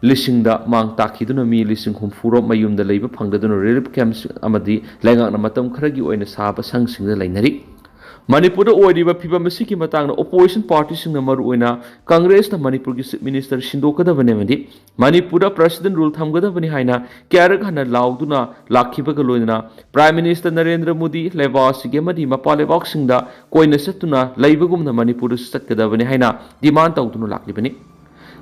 ꯂꯤꯁꯤꯡꯗ ꯃꯥꯡ ꯇꯥꯛꯈꯤꯗꯨꯅ ꯃꯤ ꯂꯤꯁꯤꯡ ꯍꯨꯝꯐꯨ ꯔꯣꯝ ꯃꯌꯨꯝꯗ ꯂꯩꯕ ꯐꯪꯗꯗꯨꯅ relief campꯁꯤꯡ ꯑꯃꯗꯤ ꯂꯩꯉꯥꯛꯅ ꯃꯇꯝ ꯈꯔꯒꯤ ꯑꯣꯏꯅ ꯁꯥꯕ ꯁꯪꯁꯤꯡꯗ ꯂꯩꯅꯔꯤ꯫ ꯃꯅꯤꯄꯨꯔꯗ ꯑꯣꯏꯔꯤꯕ ꯐꯤꯚꯝ ꯑꯁꯤꯒꯤ ꯃꯇꯥꯡꯗ opposition partyꯁꯤꯡꯅ ꯃꯔꯨꯑꯣꯏꯅ Congressꯅ ꯃꯅꯤꯄꯨꯔꯒꯤ Chief Minister ꯁꯤꯟꯗꯣꯛꯀꯗꯕꯅꯤ ꯑꯃꯗꯤ ꯃꯅꯤꯄꯨꯔꯗ President Rule ꯊꯝꯒꯗꯕꯅꯤ ꯍꯥꯏꯅ ꯀꯌꯥꯔꯛ ꯍꯟꯅ ꯂꯥꯎꯗꯨꯅ ꯂꯥꯛꯈꯤꯕꯒ ꯂꯣꯏꯅꯅ Prime Minister ꯅꯔꯦꯟꯗ꯭ꯔ ꯃꯣꯗꯤ ꯂꯩꯕꯥꯛ ꯑꯁꯤꯒꯤ ꯑꯃꯗꯤ ꯃꯄꯥꯟ ꯂꯩꯕꯥꯛꯁꯤꯡꯗ ꯀꯣꯏꯅ ꯆꯠꯇꯨꯅ ꯂꯩꯕꯒꯨꯝꯅ ꯃꯅꯤꯄꯨꯔꯗꯁꯨ ꯆꯠꯀꯗꯕꯅꯤ ꯍꯥꯏꯅ demand ꯇꯧꯗꯨꯅ ꯂꯥꯛꯂꯤꯕꯅꯤ꯫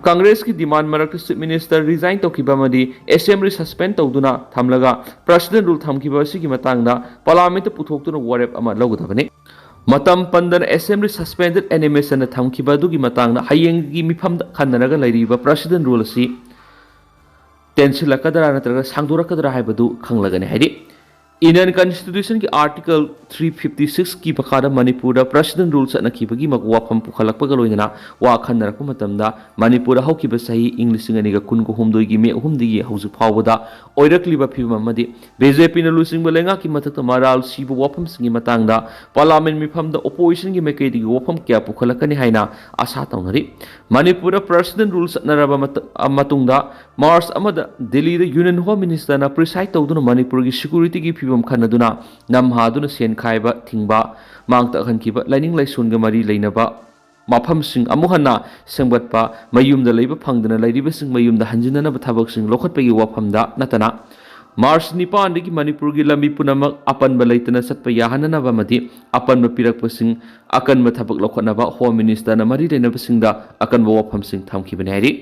Congressꯀꯤ demand ꯃꯔꯛꯇ Chief Minister resign ꯇꯧꯈꯤꯕ ꯑꯃꯗꯤ Assembly suspend ꯇꯧꯗꯨꯅ ꯊꯝꯂꯒ President Rule ꯊꯝꯈꯤꯕ ꯑꯁꯤꯒꯤ ꯃꯇꯥꯡꯗ Parliamentꯇ ꯄꯨꯊꯣꯛꯇꯨꯅ ꯋꯥꯔꯦꯞ ꯑꯃ ꯂꯧꯒꯗꯕꯅꯤ꯫ ꯃꯇꯝ ꯄꯟꯗꯅ Assembly suspended animationꯅ ꯊꯝꯈꯤꯕ ꯑꯗꯨꯒꯤ ꯃꯇꯥꯡꯗ ꯍꯌꯦꯡꯒꯤ ꯃꯤꯐꯝꯗ ꯈꯟꯅꯔꯒ ꯂꯩꯔꯤꯕ President Rule ꯑꯁꯤ ꯇꯦꯟꯁꯤꯜꯂꯛꯀꯗ꯭ꯔꯥ ꯅꯠꯇ꯭ꯔꯒ ꯁꯥꯡꯗꯣꯔꯛꯀꯗ꯭ꯔꯥ ꯍꯥꯏꯕꯗꯨ ꯈꯪꯂꯒꯅꯤ꯫ ꯍꯥꯏꯗꯤ Indian Constitutionꯒꯤ Article three fifty sixꯀꯤ ꯃꯈꯥꯗ ꯃꯅꯤꯄꯨꯔꯗ President Rule ꯆꯠꯅꯈꯤꯕꯒꯤ ꯃ-, ꯋꯥꯐꯝ ꯄꯨꯈꯠꯂꯛꯄꯒ ꯂꯣꯏꯅꯅ ꯋꯥ ꯈꯟꯅꯔꯛꯄ ꯃꯇꯝꯗ ꯃꯅꯤꯄꯨꯔꯗ ꯍꯧꯈꯤꯕ ꯆꯍꯤ ꯏꯪ ꯂꯤꯁꯤꯡ ꯑꯅꯤꯒ ꯀꯨꯟꯒ ꯍꯨꯝꯗꯣꯏꯒꯤ ꯃꯦ ꯑꯍꯨꯝꯗꯒꯤ ꯍꯧꯖꯤꯛ ꯐꯥꯎꯕꯗ ꯑꯣꯏꯔꯛꯂꯤꯕ ꯐꯤꯕꯝ ꯑꯃꯗꯤ BJPꯅ ꯂꯨꯆꯤꯡꯕ ꯂꯩꯉꯥꯛꯀꯤ ꯃꯊꯛꯇ ꯃꯔꯥꯜ ꯁꯤꯕ ꯋꯥꯐꯝꯁꯤꯡꯒꯤ ꯃꯇꯥꯡꯗ Parliament ꯃꯤꯐꯝꯗ oppositionꯒꯤ ꯃꯥꯏꯀꯩꯗꯒꯤ ꯋꯥꯐꯝ ꯀꯌꯥ ꯄꯨꯈꯠꯂꯛꯀꯅꯤ ꯍꯥꯏꯅ ꯑꯥꯁꯥ ꯇꯧꯅꯔꯤ꯫ ꯃꯅꯤꯄꯨꯔꯗ President Rule ꯆꯠꯅꯔꯕ ꯃꯇ-, ꯃꯇꯨꯡꯗ March ꯑꯃꯗ ꯗꯤꯜꯂꯤꯗ Union Home Ministerꯅ preside ꯇꯧꯗꯨꯅ ꯃꯅꯤꯄꯨꯔꯒꯤ securityꯒꯤ ꯐꯤꯕꯝ ꯈꯟꯅꯗꯨꯅ ꯅꯝꯍꯥꯗꯨꯅ ꯁꯦꯟ ꯈꯥꯏꯕ ꯊꯤꯡꯕ, ꯃꯥꯡ ꯇꯥꯛꯍꯟꯈꯤꯕ, ꯂꯥꯏꯅꯤꯡ ꯂꯥꯏꯁꯣꯟꯒ ꯃꯔꯤ ꯂꯩꯅꯕ ꯃꯐꯝꯁꯤꯡ ꯑꯃꯨꯛ ꯍꯟꯅ ꯁꯦꯝꯒꯠꯄ, ꯃꯌꯨꯝꯗ ꯂꯩꯕ ꯐꯪꯗꯅ ꯂꯩꯔꯤꯕꯁꯤꯡ ꯃꯌꯨꯝꯗ ꯍꯟꯖꯤꯟꯅꯅꯕ ꯊꯕꯛꯁꯤꯡ ꯂꯧꯈꯠꯄꯒꯤ ꯋꯥꯐꯝꯗ ꯅꯠꯇꯅ ꯃꯥꯔꯆ ꯅꯤꯄꯥꯟꯗꯒꯤ ꯃꯅꯤꯄꯨꯔꯒꯤ ꯂꯝꯕꯤ ꯄꯨꯝꯅꯃꯛ ꯑꯄꯟꯕ ꯂꯩꯇꯅ ꯆꯠꯄ ꯌꯥꯍꯟꯅꯅꯕ ꯑꯃꯗꯤ ꯑꯄꯟꯕ ꯄꯤꯔꯛꯄꯁꯤꯡ ꯑꯀꯟꯕ ꯊꯕꯛ ꯂꯧꯈꯠꯅꯕ ꯍꯣꯝ ꯃꯤꯅꯤꯁꯇꯔꯅ ꯃꯔꯤ ꯂꯩꯅꯕꯁꯤꯡꯗ ꯑꯀꯟꯕ ꯋꯥꯐꯝꯁꯤꯡ ꯊꯝꯈꯤꯕꯅꯤ ꯍꯥꯏꯔꯤ꯫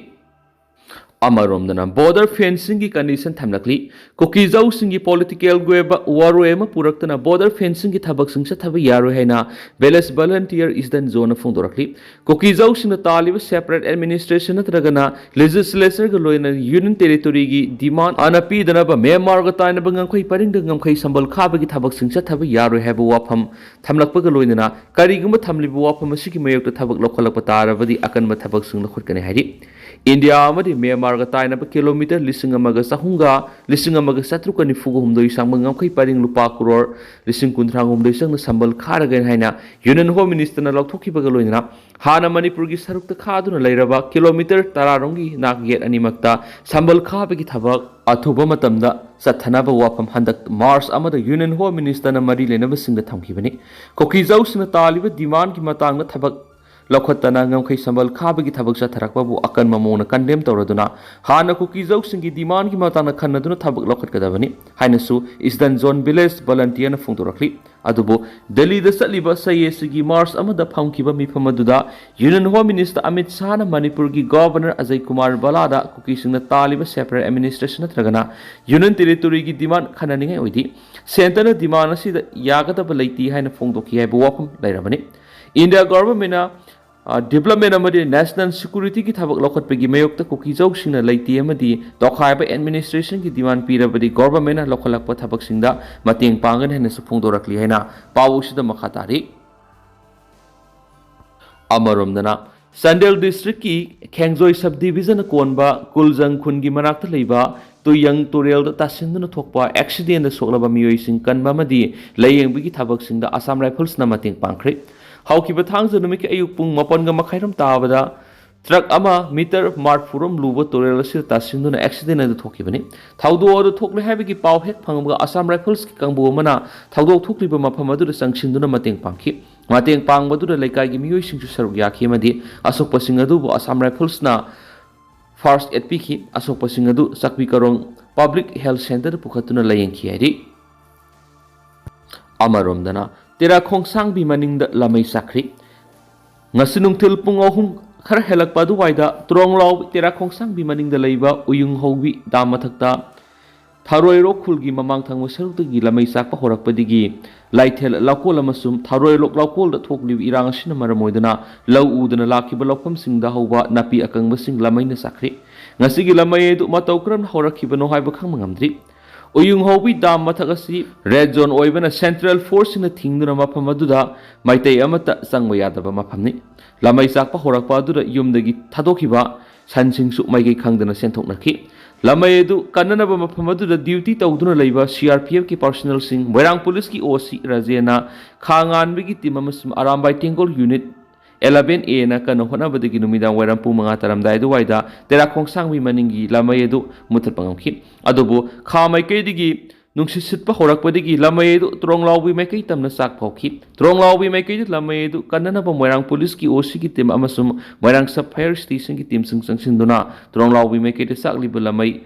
ꯑꯃꯔꯣꯝꯗꯅ ꯕꯣꯔꯗꯔ ꯐꯦꯟꯁꯤꯡꯒꯤ ꯀꯟꯗꯤꯁꯟ ꯊꯝꯂꯛꯂꯤ꯫ ꯀꯨꯀꯤꯖꯧꯁꯤꯡꯒꯤ ꯄꯣꯂꯤꯇꯤꯀꯦꯜꯒꯤ ꯑꯣꯏꯕ ꯋꯥꯔꯣꯏ ꯑꯃ ꯄꯨꯔꯛꯇꯅ ꯕꯣꯔꯗꯔ ꯐꯦꯟꯁꯤꯡꯒꯤ ꯊꯕꯛꯁꯤꯡ ꯆꯠꯊꯕ ꯌꯥꯔꯣꯏ ꯍꯥꯏꯅ ꯚꯤꯂꯦꯖ ꯚꯣꯂꯟꯇꯤꯌꯔ ꯏꯁꯗꯟ ꯖꯣꯟꯅ ꯐꯣꯡꯗꯣꯔꯛꯂꯤ꯫ ꯀꯨꯀꯤꯖꯧꯁꯤꯡꯅ ꯇꯥꯜꯂꯤꯕ ꯁꯦꯄꯔꯦꯠ ꯑꯦꯗꯃꯤꯅꯤꯁꯇ꯭ꯔꯦꯁꯟ ꯅꯠꯇ꯭ꯔꯒꯅ ꯂꯦꯖꯤꯁꯂꯦꯆꯔꯒ ꯂꯣꯏꯅꯅ ꯌꯨꯅꯤꯌꯟ ꯇꯦꯔꯤꯇꯣꯔꯤꯒꯤ ꯗꯤꯃꯥꯟ ꯑꯅ ꯄꯤꯗꯅꯕ ꯃ꯭ꯌꯥꯟꯃꯥꯔꯒ ꯇꯥꯏꯅꯕ ꯉꯝꯈꯩ ꯄꯔꯤꯡꯗ ꯉꯝꯈꯩ ꯁꯝꯕꯜ ꯈꯥꯕꯒꯤ ꯊꯕꯛꯁꯤꯡ ꯆꯠꯊꯕ ꯌꯥꯔꯣꯏ ꯍꯥꯏꯕ ꯋꯥꯐꯝ ꯊꯝꯂꯛꯄꯒ ꯂꯣꯏꯅꯅ ꯀꯔꯤꯒꯨꯝꯕ ꯊꯝꯂꯤꯕ ꯋꯥꯐꯝ ꯑꯁꯤꯒꯤ ꯃꯥꯌꯣꯛꯇ ꯊꯕꯛ ꯂꯧꯈꯠꯂꯛꯄ ꯇꯥꯔꯕꯗꯤ ꯑꯀꯟꯕ ꯊꯕꯛꯁꯤꯡ ꯂꯧꯈꯠꯀꯅꯤ ꯍꯥꯏꯔꯤ꯫ ꯏꯟꯗꯤꯌꯥ ꯑꯃꯗꯤ ꯃ꯭ꯌꯥꯟꯃꯥꯔꯒ ꯇꯥꯏꯅꯕ ꯀꯤꯂꯣꯃꯤꯇꯔ ꯂꯤꯁꯤꯡ ꯑꯃꯒ ꯆꯍꯨꯝꯒ ꯂꯤꯁꯤꯡ ꯑꯃꯒ ꯆꯥꯇ꯭ꯔꯨꯛꯀ ꯅꯤꯐꯨꯒ ꯍꯨꯝꯗꯣꯏ ꯁꯥꯡꯕ ꯉꯝꯈꯩ ꯄꯔꯤꯡ ꯂꯨꯄꯥ ꯀ꯭ꯔꯣꯔ ꯂꯤꯁꯤꯡ ꯀꯨꯟꯊ꯭ꯔꯥ ꯍꯨꯝꯗꯣꯏ ꯆꯪꯅ ꯁꯝꯕꯜ ꯈꯥꯔꯒꯅꯤ ꯍꯥꯏꯅ ꯌꯨꯅꯤꯌꯟ ꯍꯣꯝ ꯃꯤꯅꯤꯁꯇꯔꯅ ꯂꯥꯎꯊꯣꯛꯈꯤꯕꯒ ꯂꯣꯏꯅꯅ ꯍꯥꯟꯅ ꯃꯅꯤꯄꯨꯔꯒꯤ ꯁꯔꯨꯛꯇ ꯈꯥꯗꯨꯅ ꯂꯩꯔꯕ ꯀꯤꯂꯣꯃꯤꯇꯔ ꯇꯔꯥꯔꯣꯝꯒꯤ ꯅꯥꯛ ꯌꯦꯠ ꯑꯅꯤꯃꯛꯇ ꯁꯝꯕꯜ ꯈꯥꯕꯒꯤ ꯊꯕꯛ ꯑꯊꯨꯕ ꯃꯇꯝꯗ ꯆꯠꯊꯅꯕ ꯋꯥꯐꯝ ꯍꯟꯗꯛ ꯃꯥꯔꯆ ꯑꯃꯗ ꯌꯨꯅꯤꯌꯟ ꯍꯣꯝ ꯃꯤꯅꯤꯁꯇꯔꯅ ꯃꯔꯤ ꯂꯩꯅꯕꯁꯤꯡꯗ ꯊꯝꯈꯤꯕꯅꯤ꯫ ꯀꯨꯀꯤꯖꯧꯁꯤꯡꯅ ꯇꯥꯜꯂꯤꯕ ꯗꯤꯃꯥꯟꯒꯤ ꯃꯇꯥꯡꯗ ꯊꯕꯛ ꯂꯧꯈꯠꯇꯅ ꯉꯝꯈꯩ ꯁꯝꯕꯜ ꯈꯥꯕꯒꯤ ꯊꯕꯛ ꯆꯠꯊꯔꯛꯄꯕꯨ ꯑꯀꯟꯕ ꯃꯑꯣꯡꯗ ꯀꯟꯗꯦꯝ ꯇꯧꯔꯗꯨꯅ ꯍꯥꯟꯅ ꯀꯨꯀꯤꯖꯧꯁꯤꯡꯒꯤ ꯗꯤꯃꯥꯟꯒꯤ ꯃꯇꯥꯡꯗ ꯈꯟꯅꯗꯨꯅ ꯊꯕꯛ ꯂꯧꯈꯠꯀꯗꯕꯅꯤ ꯍꯥꯏꯅꯁꯨ ꯏꯁꯗꯟ ꯖꯣꯟ ꯚꯤꯂꯦꯖ ꯚꯣꯂꯟꯇꯤꯌꯔꯅ ꯐꯣꯡꯗꯣꯔꯛꯂꯤ꯫ ꯑꯗꯨꯕꯨ ꯗꯦꯜꯂꯤꯗ ꯆꯠꯂꯤꯕ ꯁꯩꯌꯦꯁꯤꯒꯤ ꯃꯥꯔꯆ ꯑꯃꯗ ꯐꯝꯈꯤꯕ ꯃꯤꯐꯝ ꯑꯗꯨꯗ ꯌꯨꯅꯤꯌꯟ ꯍꯣꯝ ꯃꯤꯅꯤꯁꯇꯔ ꯑꯃꯤꯠ ꯁꯥꯍꯅ ꯃꯅꯤꯄꯨꯔꯒꯤ governor Ajay Kumar ꯚꯜꯂꯥꯗ ꯀꯨꯀꯤꯁꯤꯡꯅ ꯇꯥꯜꯂꯤꯕ separate administration ꯅꯠꯇ꯭ꯔꯒꯅ ꯌꯨꯅꯤꯌꯟ ꯇꯦꯔꯤꯇꯣꯔꯤꯒꯤ ꯗꯤꯃꯥꯟ ꯈꯟꯅꯅꯤꯡꯉꯥꯏ ꯑꯣꯏꯗꯦ꯫ ꯁꯦꯟꯇꯔꯅ ꯗꯤꯃꯥꯟ ꯑꯁꯤꯗ ꯌꯥꯒꯗꯕ ꯂꯩꯇꯦ ꯍꯥꯏꯅ ꯐꯣꯡꯗꯣꯛꯈꯤ ꯍꯥꯏꯕ ꯋꯥꯐꯝ ꯂꯩꯔꯕꯅꯤ꯫ ꯏꯟꯗꯤꯌꯥ ꯒꯣꯚꯔꯟꯃꯦꯟꯠꯅ, ꯑ, ꯗꯤꯕ꯭ꯂꯞꯃꯦꯟꯠ ꯑꯃꯗꯤ ꯅꯦꯁꯅꯦꯜ ꯁꯦꯀ꯭ꯌꯨꯔꯤꯇꯤꯒꯤ ꯊꯕꯛ ꯂꯧꯈꯠꯄꯒꯤ ꯃꯥꯌꯣꯛꯇ ꯀꯨꯀꯤꯖꯧꯁꯤꯡꯅ ꯂꯩꯇꯦ ꯑꯃꯗꯤ ꯇꯣꯈꯥꯏꯕ ꯑꯦꯗꯃꯤꯅꯤꯁꯇ꯭ꯔꯦꯁꯟꯒꯤ ꯗꯤꯃꯥꯟ ꯄꯤꯔꯕꯗꯤ ꯒꯣꯚꯔꯟꯃꯦꯟꯠꯅ ꯂꯧꯈꯠꯂꯛꯄ ꯊꯕꯛꯁꯤꯡꯗ ꯃꯇꯦꯡ ꯄꯥꯡꯒꯅꯤ ꯍꯥꯏꯅꯁꯨ ꯐꯣꯡꯗꯣꯔꯛꯂꯤ ꯍꯥꯏꯅ ꯄꯥꯎ ꯑꯁꯤꯗ ꯃꯈꯥ ꯇꯥꯔꯤ꯫ ꯑꯃꯔꯣꯝꯗꯅ ꯆꯥꯟꯗꯦꯜ ꯗꯤꯁꯇ꯭ꯔꯤꯛꯀꯤ ꯈꯦꯡꯖꯣꯏ ꯁꯕ ꯗꯤꯕꯤꯖꯟꯅ ꯀꯣꯟꯕ ꯀꯨꯜꯖꯪ ꯈꯨꯟꯒꯤ ꯃꯅꯥꯛꯇ ꯂꯩꯕ ꯇꯨꯌꯪ ꯇꯨꯔꯦꯜꯗ ꯇꯥꯁꯤꯟꯗꯨꯅ ꯊꯣꯛꯄ ꯑꯦꯛꯁꯤꯗꯦꯟꯗ ꯁꯣꯛꯂꯕ ꯃꯤꯑꯣꯏꯁꯤꯡ ꯀꯟꯕ ꯑꯃꯗꯤ ꯂꯥꯌꯦꯡꯕꯒꯤ ꯊꯕꯛꯁꯤꯡꯗ ꯑꯁꯥꯝ ꯔꯥꯏꯐꯜꯁꯅ ꯃꯇꯦꯡ ꯄꯥꯡꯈ꯭ꯔꯦ꯫ ꯍꯧꯈꯤꯕ ꯊꯥꯡꯖ ꯅꯨꯃꯤꯠꯀꯤ ꯑꯌꯨꯛ ꯄꯨꯡ ꯃꯥꯄꯟꯒ ꯃꯈꯥꯏꯔꯣꯝ ꯇꯥꯕꯗ ꯇ꯭ꯔꯛ ꯑꯃ ꯃꯤꯇꯔ ꯃꯔꯐꯨꯔꯣꯝ ꯂꯨꯕ ꯇꯨꯔꯦꯜ ꯑꯁꯤꯗ ꯇꯥꯁꯤꯟꯗꯨꯅ ꯑꯦꯛꯁꯤꯗꯦꯟ ꯑꯗꯨ ꯊꯣꯛꯈꯤꯕꯅꯤ꯫ ꯊꯧꯗꯣꯛ ꯑꯗꯨ ꯊꯣꯛꯂꯦ ꯍꯥꯏꯕꯒꯤ ꯄꯥꯎ ꯍꯦꯛ ꯐꯪꯕꯒ ꯑꯁꯥꯝ ꯔꯥꯏꯐꯜꯁꯀꯤ ꯀꯥꯡꯕꯨ ꯑꯃꯅ ꯊꯧꯗꯣꯛ ꯊꯣꯛꯂꯤꯕ ꯃꯐꯝ ꯑꯗꯨꯗ ꯆꯪꯁꯤꯟꯗꯨꯅ ꯃꯇꯦꯡ ꯄꯥꯡꯈꯤ꯫ ꯃꯇꯦꯡ ꯄꯥꯡꯕꯗꯨꯗ ꯂꯩꯀꯥꯏꯒꯤ ꯃꯤꯑꯣꯏꯁꯤꯡꯁꯨ ꯁꯔꯨꯛ ꯌꯥꯈꯤ ꯑꯃꯗꯤ ꯑꯁꯣꯛꯄꯁꯤꯡ ꯑꯗꯨꯕꯨ ꯑꯁꯥꯝ ꯔꯥꯏꯐꯜꯁꯅ ꯐꯥꯔꯁ ꯑꯦꯗ ꯄꯤꯈꯤ꯫ ꯑꯁꯣꯛꯄꯁꯤꯡ ꯑꯗꯨ ꯆꯥꯛꯄꯤ ꯀꯥꯔꯣꯡ Public Health Centre ꯄꯨꯈꯠꯇꯨꯅ ꯂꯥꯌꯦꯡꯈꯤ ꯍꯥꯏꯔꯤ꯫ ꯑꯃꯔꯣꯝꯗꯅ, ꯇꯦꯔꯥ ꯈꯣꯡꯁꯥꯡꯕꯤ ꯃꯅꯤꯡꯗ ꯂꯃꯩ ꯆꯥꯛꯈ꯭ꯔꯤ꯫ ꯉꯁꯤ ꯅꯨꯡꯊꯤꯜ ꯄꯨꯡ ꯑꯍꯨꯝ ꯈꯔ ꯍꯦꯜꯂꯛꯄ ꯑꯗꯨꯋꯥꯏꯗ ꯇ꯭ꯔꯣꯡꯂꯥꯎ ꯇꯦꯔꯥ ꯈꯣꯡꯁꯥꯡꯕꯤ ꯃꯅꯤꯡꯗ ꯂꯩꯕ ꯎꯌꯨꯡ ꯍꯧꯕꯤ ꯗꯥꯝ ꯃꯊꯛꯇ ꯊꯔꯣꯏꯔꯣꯛ ꯈꯨꯜꯒꯤ ꯃꯃꯥꯡ ꯊꯪꯕ ꯁꯔꯨꯛꯇꯒꯤ ꯂꯃꯩ ꯆꯥꯛꯄ ꯍꯧꯔꯛꯄꯗꯒꯤ ꯂꯥꯏꯊꯦꯜ ꯂꯧꯀꯣꯜ ꯑꯃꯁꯨꯡ ꯊꯔꯣꯏꯔꯣꯛ ꯂꯧꯀꯣꯜꯗ ꯊꯣꯛꯂꯤꯕ ꯏꯔꯥꯡ ꯑꯁꯤꯅ ꯃꯔꯝ ꯑꯣꯏꯗꯨꯅ ꯂꯧ ꯎꯗꯨꯅ ꯂꯥꯛꯈꯤꯕ ꯂꯧꯐꯝꯁꯤꯡꯗ ꯍꯧꯕ ꯅꯥꯄꯤ ꯑꯀꯪꯕꯁꯤꯡ ꯂꯃꯩꯅ ꯆꯥꯛꯈ꯭ꯔꯦ꯫ ꯉꯁꯤꯒꯤ ꯂꯃꯩ ꯑꯗꯨ ꯃꯇꯧ ꯀꯔꯝꯅ ꯍꯧꯔꯛꯈꯤꯕꯅꯣ ꯍꯥꯏꯕ ꯈꯪꯕ ꯉꯝꯗ꯭ꯔꯤ꯫ ꯎꯌꯨꯡ ꯍꯧꯕꯤ ꯗꯥꯝ ꯃꯊꯛ ꯑꯁꯤ red zone ꯑꯣꯏꯕꯅ central forceꯁꯤꯡꯅ ꯊꯤꯡꯗꯨꯅ ꯃꯐꯝ ꯑꯗꯨꯗ ꯃꯩꯇꯩ ꯑꯃꯠꯇ ꯆꯪꯕ ꯌꯥꯗꯕ ꯃꯐꯝꯅꯤ꯫ ꯂꯃꯩ ꯆꯥꯛꯄ ꯍꯧꯔꯛꯄ ꯑꯗꯨꯗ ꯌꯨꯝꯗꯒꯤ ꯊꯥꯗꯣꯛꯈꯤꯕ ꯁꯟꯁꯤꯡꯁꯨ ꯃꯥꯏꯀꯩ ꯈꯪꯗꯅ ꯆꯦꯟꯊꯣꯛꯅꯈꯤ꯫ ꯂꯃꯩ ꯑꯗꯨ ꯀꯟꯅꯅꯕ ꯃꯐꯝ ꯑꯗꯨꯗ duty ꯇꯧꯗꯨꯅ ꯂꯩꯕ CRPFꯀꯤ personnelꯁꯤꯡ, ꯃꯣꯏꯔꯥꯡ ꯄꯨꯂꯤꯁꯀꯤ OC ꯔꯥꯖꯦꯟꯅ ꯈꯥ ꯉꯥꯟꯕꯒꯤ team ꯑꯃꯁꯨꯡ ꯑꯔꯥꯝꯕꯥꯏ ꯇꯦꯡꯒꯣꯜ unit eleven Aꯅ ꯀꯟꯅ ꯍꯣꯠꯅꯕꯗꯒꯤ ꯅꯨꯃꯤꯗꯥꯡ ꯋꯥꯏꯔꯝ ꯄꯨꯡ ꯃꯉꯥ ꯇꯥꯔꯝꯗꯥꯏ ꯑꯗꯨꯋꯥꯏꯗ ꯇꯦꯔꯥ ꯈꯣꯡꯁꯥꯡꯕꯤ ꯃꯅꯤꯡꯒꯤ ꯂꯃꯩ ꯑꯗꯨ ꯃꯨꯊꯠꯄ ꯉꯝꯈꯤ꯫ ꯑꯗꯨꯕꯨ ꯈꯥ ꯃꯥꯏꯀꯩꯗꯒꯤ ꯅꯨꯡꯁꯤꯠ ꯁꯤꯠꯄ ꯍꯧꯔꯛꯄꯗꯒꯤ ꯂꯃꯩ ꯑꯗꯨ ꯇ꯭ꯔꯣꯡꯂꯥꯎꯕꯤ ꯃꯥꯏꯀꯩ ꯇꯝꯅ ꯆꯥꯛ ꯐꯥꯎꯈꯤ꯫ ꯇ꯭ꯔꯣꯡꯂꯥꯎꯕꯤ ꯃꯥꯏꯀꯩꯗ ꯂꯃꯩ ꯑꯗꯨ ꯀꯟꯅꯅꯕ ꯃꯣꯏꯔꯥꯡ ꯄꯨꯂꯤꯁꯀꯤ OCꯒꯤ team ꯑꯃꯁꯨꯡ ꯃꯣꯏꯔꯥꯡ sub fire stationꯒꯤ teamꯁꯤꯡ ꯆꯪꯁꯤꯟꯗꯨꯅ ꯇ꯭ꯔꯣꯡꯂꯥꯎꯕꯤ ꯃꯥꯏꯀꯩꯗ ꯆꯥꯛꯂꯤꯕ ꯂꯃꯩ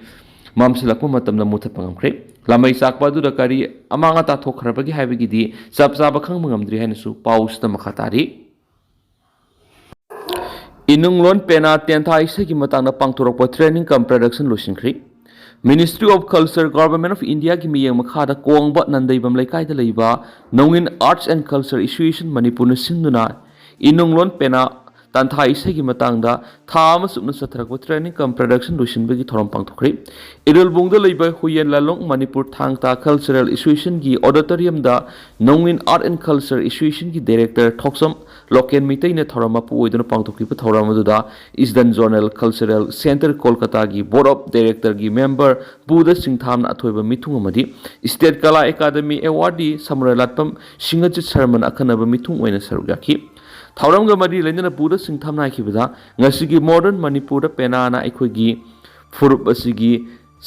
ꯃꯝꯁꯤꯜꯂꯛꯄ ꯃꯇꯝꯗ ꯃꯨꯊꯠꯄ ꯉꯝꯈ꯭ꯔꯦ꯫ ꯂꯃꯩ ꯆꯥꯛꯄ ꯑꯗꯨꯗ ꯀꯔꯤ ꯑꯃꯥꯡ ꯑꯇꯥ ꯊꯣꯛꯈ꯭ꯔꯕꯒꯦ ꯍꯥꯏꯕꯒꯤꯗꯤ ꯆꯞ ꯆꯥꯕ ꯈꯪꯕ ꯉꯝꯗ꯭ꯔꯤ ꯍꯥꯏꯅꯁꯨ ꯄꯥꯎꯁꯤꯗ ꯃꯈꯥ ꯇꯥꯔꯤ꯫ ꯏꯅꯨꯡꯂꯣꯟ ꯄꯦꯅꯥ ꯇꯦꯟꯊꯥ ꯏꯁꯩꯒꯤ ꯃꯇꯥꯡꯗ ꯄꯥꯡꯊꯣꯔꯛꯄ training cum production ꯂꯣꯏꯁꯤꯟꯈ꯭ꯔꯤ꯫ Ministry of Culture, Government of Indiaꯒꯤ ꯃꯤꯠꯌꯦꯡ ꯃꯈꯥꯗ ꯀꯣꯡꯕ ꯅꯟꯗꯩꯕꯝ ꯂꯩꯀꯥꯏꯗ ꯂꯩꯕ ꯅꯣꯡꯏꯟ Arts and Culture Association ꯃꯅꯤꯄꯨꯔꯅ ꯁꯤꯟꯗꯨꯅ ꯏꯅꯨꯡꯂꯣꯟ ꯄꯦꯅꯥ ꯇꯥꯟꯊꯥ ꯏꯁꯩꯒꯤ ꯃꯇꯥꯡꯗ ꯊꯥ ꯑꯃ ꯆꯨꯞꯅ ꯆꯠꯊꯔꯛꯄ training cum production ꯂꯣꯏꯁꯤꯟꯕꯒꯤ ꯊꯧꯔꯝ ꯄꯥꯡꯊꯣꯛꯈ꯭ꯔꯤ꯫ ꯏꯔꯤꯜꯕꯨꯡꯗ ꯂꯩꯕ ꯍꯨꯌꯦꯟ ꯂꯥꯂꯣꯡ ꯃꯅꯤꯄꯨꯔ ꯊꯥꯡ ꯇꯥ Cultural Associationꯒꯤ auditoriumꯗ ꯅꯣꯡꯏꯟ Art and Culture Associationꯒꯤ director ꯊꯣꯛꯆꯝ ꯂꯣꯀꯦꯟ ꯃꯤꯇꯩꯅ ꯊꯧꯔꯝ ꯃꯄꯨ ꯑꯣꯏꯗꯨꯅ ꯄꯥꯡꯊꯣꯛꯈꯤꯕ ꯊꯧꯔꯝ ꯑꯗꯨꯗ Eastern Zonal Cultural Centre ꯀꯣꯜꯀꯇꯥꯒꯤ Board of Directorꯒꯤ member Buddha ꯁꯤꯡꯊꯥꯝꯅ ꯑꯊꯣꯏꯕ ꯃꯤꯊꯨꯡ ꯑꯃꯗꯤ State Kala Academy Awardee ꯁꯃꯨꯔꯥꯏ ꯂꯥꯠꯄꯝ ꯁꯤꯡꯍꯖꯤꯠ ꯁꯔꯃꯅ ꯑꯈꯟꯅꯕ ꯃꯤꯊꯨꯡ ꯑꯣꯏꯅ ꯁꯔꯨꯛ ꯌꯥꯈꯤ꯫ ꯊꯧꯔꯝꯒ ꯃꯔꯤ ꯂꯩꯅꯅ ꯕꯨꯙ ꯁꯤꯡꯊꯥꯝꯅ ꯍꯥꯏꯈꯤꯕꯗ, ꯉꯁꯤꯒꯤ modern ꯃꯅꯤꯄꯨꯔꯗ ꯄꯦꯅꯥꯅ ꯑꯩꯈꯣꯏꯒꯤ ꯐꯨꯔꯨꯞ ꯑꯁꯤꯒꯤ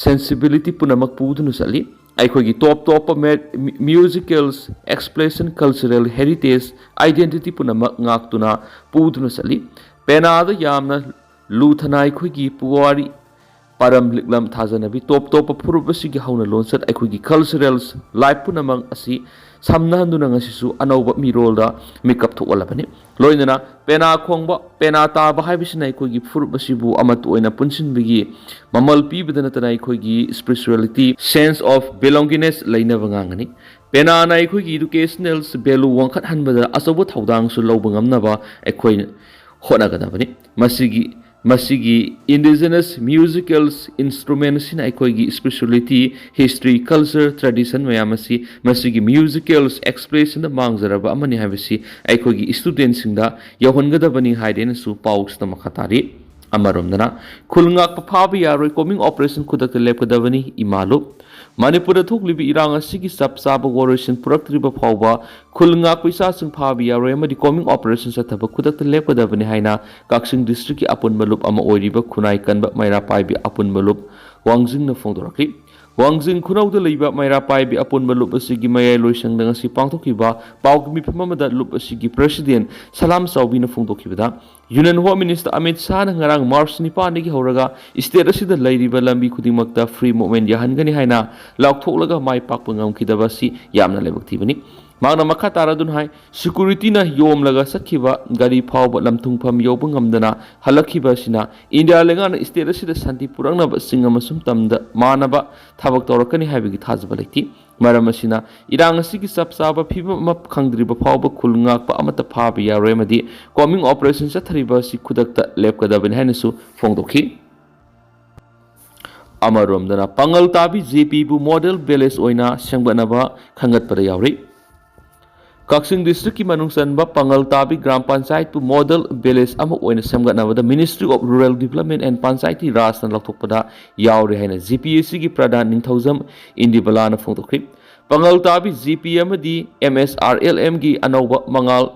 sensibility ꯄꯨꯝꯅꯃꯛ ꯄꯨꯗꯨꯅ ꯆꯠꯂꯤ꯫ ꯑꯩꯈꯣꯏꯒꯤ ꯇꯣꯞ ꯇꯣꯞꯄ ꯃꯦꯠ-, musicals, expression, cultural heritage, identity ꯄꯨꯝꯅꯃꯛ ꯉꯥꯛꯇꯨꯅ ꯄꯨꯗꯨꯅ ꯆꯠꯂꯤ꯫ ꯄꯦꯅꯥꯗ ꯌꯥꯝꯅ ꯂꯨꯊꯅ ꯑꯩꯈꯣꯏꯒꯤ ꯄꯨꯋꯥꯔꯤ, ꯄꯥꯔꯝ ꯂꯤꯛꯂꯝ ꯊꯥꯖꯅꯕꯤ ꯇꯣꯞ ꯇꯣꯞꯄ ꯐꯨꯔꯨꯞ ꯑꯁꯤꯒꯤ ꯍꯧꯅ ꯂꯣꯟꯆꯠ ꯑꯩꯈꯣꯏꯒꯤ cultural life ꯄꯨꯝꯅꯃꯛ ꯑꯁꯤ ꯁꯝꯅꯍꯟꯗꯨꯅ ꯉꯁꯤꯁꯨ ꯑꯅꯧꯕ ꯃꯤꯔꯣꯜꯗ ꯃꯤꯀꯞ ꯊꯣꯛꯍꯜꯂꯕꯅꯤ꯫ ꯂꯣꯏꯅꯅ ꯄꯦꯅꯥ ꯈꯣꯡꯕ, ꯄꯦꯅꯥ ꯇꯥꯕ ꯍꯥꯏꯕꯁꯤꯅ ꯑꯩꯈꯣꯏꯒꯤ ꯐꯨꯔꯨꯞ ꯑꯁꯤꯕꯨ ꯑꯃꯠꯇ ꯑꯣꯏꯅ ꯄꯨꯟꯁꯤꯟꯕꯒꯤ ꯃꯃꯜ ꯄꯤꯕꯗ ꯅꯠꯇꯅ ꯑꯩꯈꯣꯏꯒꯤ spirituality, sense of belongingness ꯂꯩꯅꯕ ꯉꯥꯡꯒꯅꯤ꯫ ꯄꯦꯅꯥꯅ ꯑꯩꯈꯣꯏꯒꯤ educational value ꯋꯥꯡꯈꯠꯍꯟꯕꯗ ꯑꯆꯧꯕ ꯊꯧꯗꯥꯡꯁꯨ ꯂꯧꯕ ꯉꯝꯅꯕ ꯑꯩꯈꯣꯏꯅ ꯍꯣꯠꯅꯒꯗꯕꯅꯤ꯫ ꯃꯁꯤꯒꯤ ꯃꯁꯤꯒꯤ indigenous musical instrument ꯑꯁꯤꯅ ꯑꯩꯈꯣꯏꯒꯤ spirituality, history, culture, tradition ꯃꯌꯥꯝ ꯑꯁꯤ ꯃꯁꯤꯒꯤ musical expression ꯗ ꯃꯥꯡꯖꯔꯕ ꯑꯃꯅꯤ ꯍꯥꯏꯕꯁꯤ ꯑꯩꯈꯣꯏꯒꯤ student ꯁꯤꯡꯗ ꯌꯧꯍꯟꯒꯗꯕꯅꯤ ꯍꯥꯏꯗꯦꯅꯁꯨ ꯄꯥꯎꯁꯤꯗ ꯃꯈꯥ ꯇꯥꯔꯤ꯫ ꯑꯃꯔꯣꯝꯗꯅ, ꯈꯨꯜ ꯉꯥꯛꯄ ꯐꯥꯕ ꯌꯥꯔꯣꯏ, combing operation ꯈꯨꯗꯛꯇ ꯂꯦꯞꯀꯗꯕꯅꯤ, ꯏꯃꯥꯂꯨꯞ꯫ ꯃꯅꯤꯄꯨꯔꯗ ꯊꯣꯛꯂꯤꯕ ꯏꯔꯥꯡ ꯑꯁꯤꯒꯤ ꯆꯞ ꯆꯥꯕ ꯋꯥꯔꯣꯏꯁꯤꯟ ꯄꯨꯔꯛꯇ꯭ꯔꯤꯕ ꯐꯥꯎꯕ ꯈꯨꯜ ꯉꯥꯛꯄ ꯏꯆꯥꯁꯤꯡ ꯐꯥꯕ ꯌꯥꯔꯣꯏ ꯑꯃꯗꯤ combing operation ꯆꯠꯊꯕ ꯈꯨꯗꯛꯇ ꯂꯦꯞꯀꯗꯕꯅꯤ ꯍꯥꯏꯅ ꯀꯛꯆꯤꯡ district ꯀꯤ ꯑꯄꯨꯟꯕ ꯂꯨꯞ ꯑꯃ ꯑꯣꯏꯔꯤꯕ ꯈꯨꯟꯅꯥꯏ ꯀꯟꯕ ꯃꯩꯔꯥ ꯄꯥꯏꯕꯤ ꯑꯄꯨꯟꯕ ꯂꯨꯞ ꯋꯥꯡꯖꯤꯡꯅ ꯐꯣꯡꯗꯣꯔꯛꯂꯤ꯫ ꯋꯥꯡꯖꯤꯡ ꯈꯨꯅꯧꯗ ꯂꯩꯕ ꯃꯩꯔꯥ ꯄꯥꯏꯕꯤ ꯑꯄꯨꯟꯕ ꯂꯨꯞ ꯑꯁꯤꯒꯤ ꯃꯌꯥꯏ ꯂꯣꯏꯁꯪꯗ ꯉꯁꯤ ꯄꯥꯡꯊꯣꯛꯈꯤꯕ ꯄꯥꯎꯒꯤ ꯃꯤꯐꯝ ꯑꯃꯗ ꯂꯨꯞ ꯑꯁꯤꯒꯤ president ꯁꯂꯥꯝ ꯆꯥꯎꯕꯤꯅ ꯐꯣꯡꯗꯣꯛꯈꯤꯕꯗ, Union Home Minister ꯑꯃꯤꯠ ꯁꯥꯍꯅ ꯉꯔꯥꯡ March ꯅꯤꯄꯥꯟꯗꯒꯤ ꯍꯧꯔꯒ state ꯑꯁꯤꯗ ꯂꯩꯔꯤꯕ ꯂꯝꯕꯤ ꯈꯨꯗꯤꯡꯃꯛꯇ free movement ꯌꯥꯍꯟꯒꯅꯤ ꯍꯥꯏꯅ ꯂꯥꯎꯊꯣꯛꯂꯒ ꯃꯥꯏ ꯄꯥꯛꯄ ꯉꯝꯈꯤꯗꯕ ꯑꯁꯤ ꯌꯥꯝꯅ ꯂꯥꯏꯕꯛ ꯊꯤꯕꯅꯤ꯫ ꯃꯍꯥꯛꯅ ꯃꯈꯥ ꯇꯥꯔꯗꯨꯅ ꯍꯥꯏ, security ꯅ ꯌꯣꯝꯂꯒ ꯆꯠꯈꯤꯕ ꯒꯥꯔꯤ ꯐꯥꯎꯕ ꯂꯝꯊꯨꯡꯐꯝ ꯌꯧꯕ ꯉꯝꯗꯅ ꯍꯜꯂꯛꯈꯤꯕ ꯑꯁꯤꯅ ꯏꯟꯗꯤꯌꯥ ꯂꯩꯉꯥꯛꯅ state ꯑꯁꯤꯗ ꯁꯥꯟꯇꯤ ꯄꯨꯔꯛꯅꯕ ꯆꯤꯡ ꯑꯃꯁꯨꯡ ꯇꯝꯗ ꯃꯥꯟꯅꯕ ꯊꯕꯛ ꯇꯧꯔꯛꯀꯅꯤ ꯍꯥꯏꯕꯒꯤ ꯊꯥꯖꯕ ꯂꯩꯇꯦ꯫ ꯃꯔꯝ ꯑꯁꯤꯅ ꯏꯔꯥꯡ ꯑꯁꯤꯒꯤ ꯆꯞ ꯆꯥꯕ ꯐꯤꯕꯝ ꯑꯃ ꯈꯪꯗ꯭ꯔꯤꯕ ꯐꯥꯎꯕ ꯈꯨꯜ ꯉꯥꯛꯄ ꯑꯃꯠꯇ ꯐꯥꯕ ꯌꯥꯔꯣꯏ ꯑꯃꯗꯤ combing operation ꯆꯠꯊꯔꯤꯕ ꯑꯁꯤ ꯈꯨꯗꯛꯇ ꯂꯦꯞꯀꯗꯕꯅꯤ ꯍꯥꯏꯅꯁꯨ ꯐꯣꯡꯗꯣꯛꯈꯤ꯫ ꯑꯃꯔꯣꯝꯗꯅ, ꯄꯥꯉꯜ ꯇꯥꯕꯤ J P ꯕꯨ model village ꯑꯣꯏꯅ ꯁꯦꯝꯒꯠꯅꯕ ꯈꯟꯒꯠꯄꯗ ꯌꯥꯎꯔꯤ꯫ ꯀꯛꯆꯤꯡ district ꯀꯤ ꯃꯅꯨꯡ ꯆꯟꯕ ꯄꯥꯉꯜ ꯇꯥꯕꯤ ꯒ꯭ꯔꯥꯝ ꯄꯟꯆꯥꯌꯠꯄꯨ model village ꯑꯃ ꯑꯣꯏꯅ ꯁꯦꯝꯒꯠꯅꯕꯗ Ministry of Rural Development and Panchayati Raj ꯅ ꯂꯥꯎꯊꯣꯛꯄꯗ ꯌꯥꯎꯔꯦ ꯍꯥꯏꯅ J P A C ꯒꯤ ꯄ꯭ꯔꯙꯥꯟ ꯅꯤꯡꯊꯧꯖꯝ ꯏꯟꯗꯤꯕꯂꯥꯅ ꯐꯣꯡꯗꯣꯛꯈꯤ꯫ ꯄꯥꯉꯜ ꯇꯥꯕꯤ J P ꯑꯃꯗꯤ M S R L M ꯒꯤ ꯑꯅꯧꯕ ꯃꯉꯥꯜ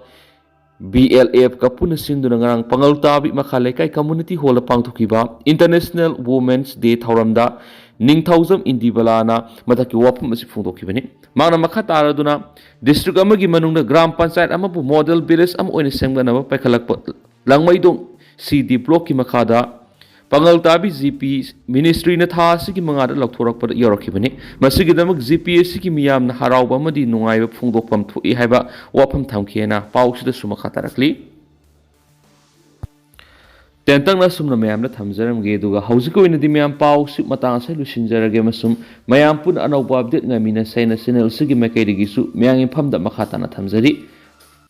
B L F ꯀ ꯄꯨꯟꯅ ꯁꯤꯟꯗꯨꯅ ꯉꯔꯥꯡ ꯄꯥꯉꯜ ꯇꯥꯕꯤ ꯃꯈꯥ ꯂꯩꯀꯥꯏ community hall ꯗ ꯄꯥꯡꯊꯣꯛꯈꯤꯕ International Women's Day ꯊꯧꯔꯝꯗ ꯅꯤꯡꯊꯧꯖꯝ ꯏꯟꯗꯤꯕꯂꯥꯅ ꯃꯊꯛꯀꯤ ꯋꯥꯐꯝ ꯑꯁꯤ ꯐꯣꯡꯗꯣꯛꯈꯤꯕꯅꯤ꯫ ꯃꯍꯥꯛꯅ ꯃꯈꯥ ꯇꯥꯔꯗꯨꯅ, district ꯑꯃꯒꯤ ꯃꯅꯨꯡꯗ ꯒ꯭ꯔꯥꯝ ꯄꯟꯆꯥꯌꯠ ꯑꯃꯕꯨ model village ꯑꯃ ꯑꯣꯏꯅ ꯁꯦꯝꯒꯠꯅꯕ ꯄꯥꯏꯈꯠꯂꯛꯄ ꯂꯥꯡꯃꯩꯗꯣꯡ C D block ꯀꯤ ꯃꯈꯥꯗ ꯄꯥꯉꯜ ꯇꯥꯕꯤ ꯖꯤ ꯄꯤ ꯃꯤꯅꯤꯁꯇ꯭ꯔꯤꯅ ꯊꯥ ꯑꯁꯤꯒꯤ ꯃꯉꯥꯗ ꯂꯧꯊꯣꯔꯛꯄꯗ ꯌꯧꯔꯛꯈꯤꯕꯅꯤ꯫ ꯃꯁꯤꯒꯤꯗꯃꯛ ꯖꯤ ꯄꯤ ꯑꯁꯤꯒꯤ ꯃꯤꯌꯥꯝꯅ ꯍꯔꯥꯎꯕ ꯑꯃꯗꯤ ꯅꯨꯡꯉꯥꯏꯕ ꯐꯣꯡꯗꯣꯛꯐꯝ ꯊꯣꯛꯏ ꯍꯥꯏꯕ ꯋꯥꯐꯝ ꯊꯝꯈꯤꯑꯅ ꯄꯥꯎꯁꯤꯗꯁꯨ ꯃꯈꯥ ꯇꯥꯔꯛꯂꯤ꯫ ꯇꯦꯟꯇꯛꯅ ꯑꯁꯨꯝꯅ ꯃꯌꯥꯝꯗ ꯊꯝꯖꯔꯝꯒꯦ, ꯑꯗꯨꯒ ꯍꯧꯖꯤꯛꯀꯤ ꯑꯣꯏꯅꯗꯤ ꯃꯌꯥꯝ ꯄꯥꯎꯁꯤ ꯃꯇꯥꯡ ꯑꯁꯤꯗ ꯂꯣꯏꯁꯤꯟꯖꯔꯒꯦ, ꯑꯃꯁꯨꯡ ꯃꯌꯥꯝ ꯄꯨꯟꯅ ꯑꯅꯧꯕ ꯑꯞꯗꯦꯠ ꯉꯥꯏꯃꯤꯟꯅꯁꯦ ꯍꯥꯏꯅ ꯆꯦꯅꯦꯜ ꯑꯁꯤꯒꯤ ꯃꯥꯏꯀꯩꯗꯒꯤꯁꯨ ꯃꯌꯥꯝꯒꯤ ꯃꯐꯝꯗ ꯃꯈꯥ ꯇꯥꯅ ꯊꯝꯖꯔꯤ꯫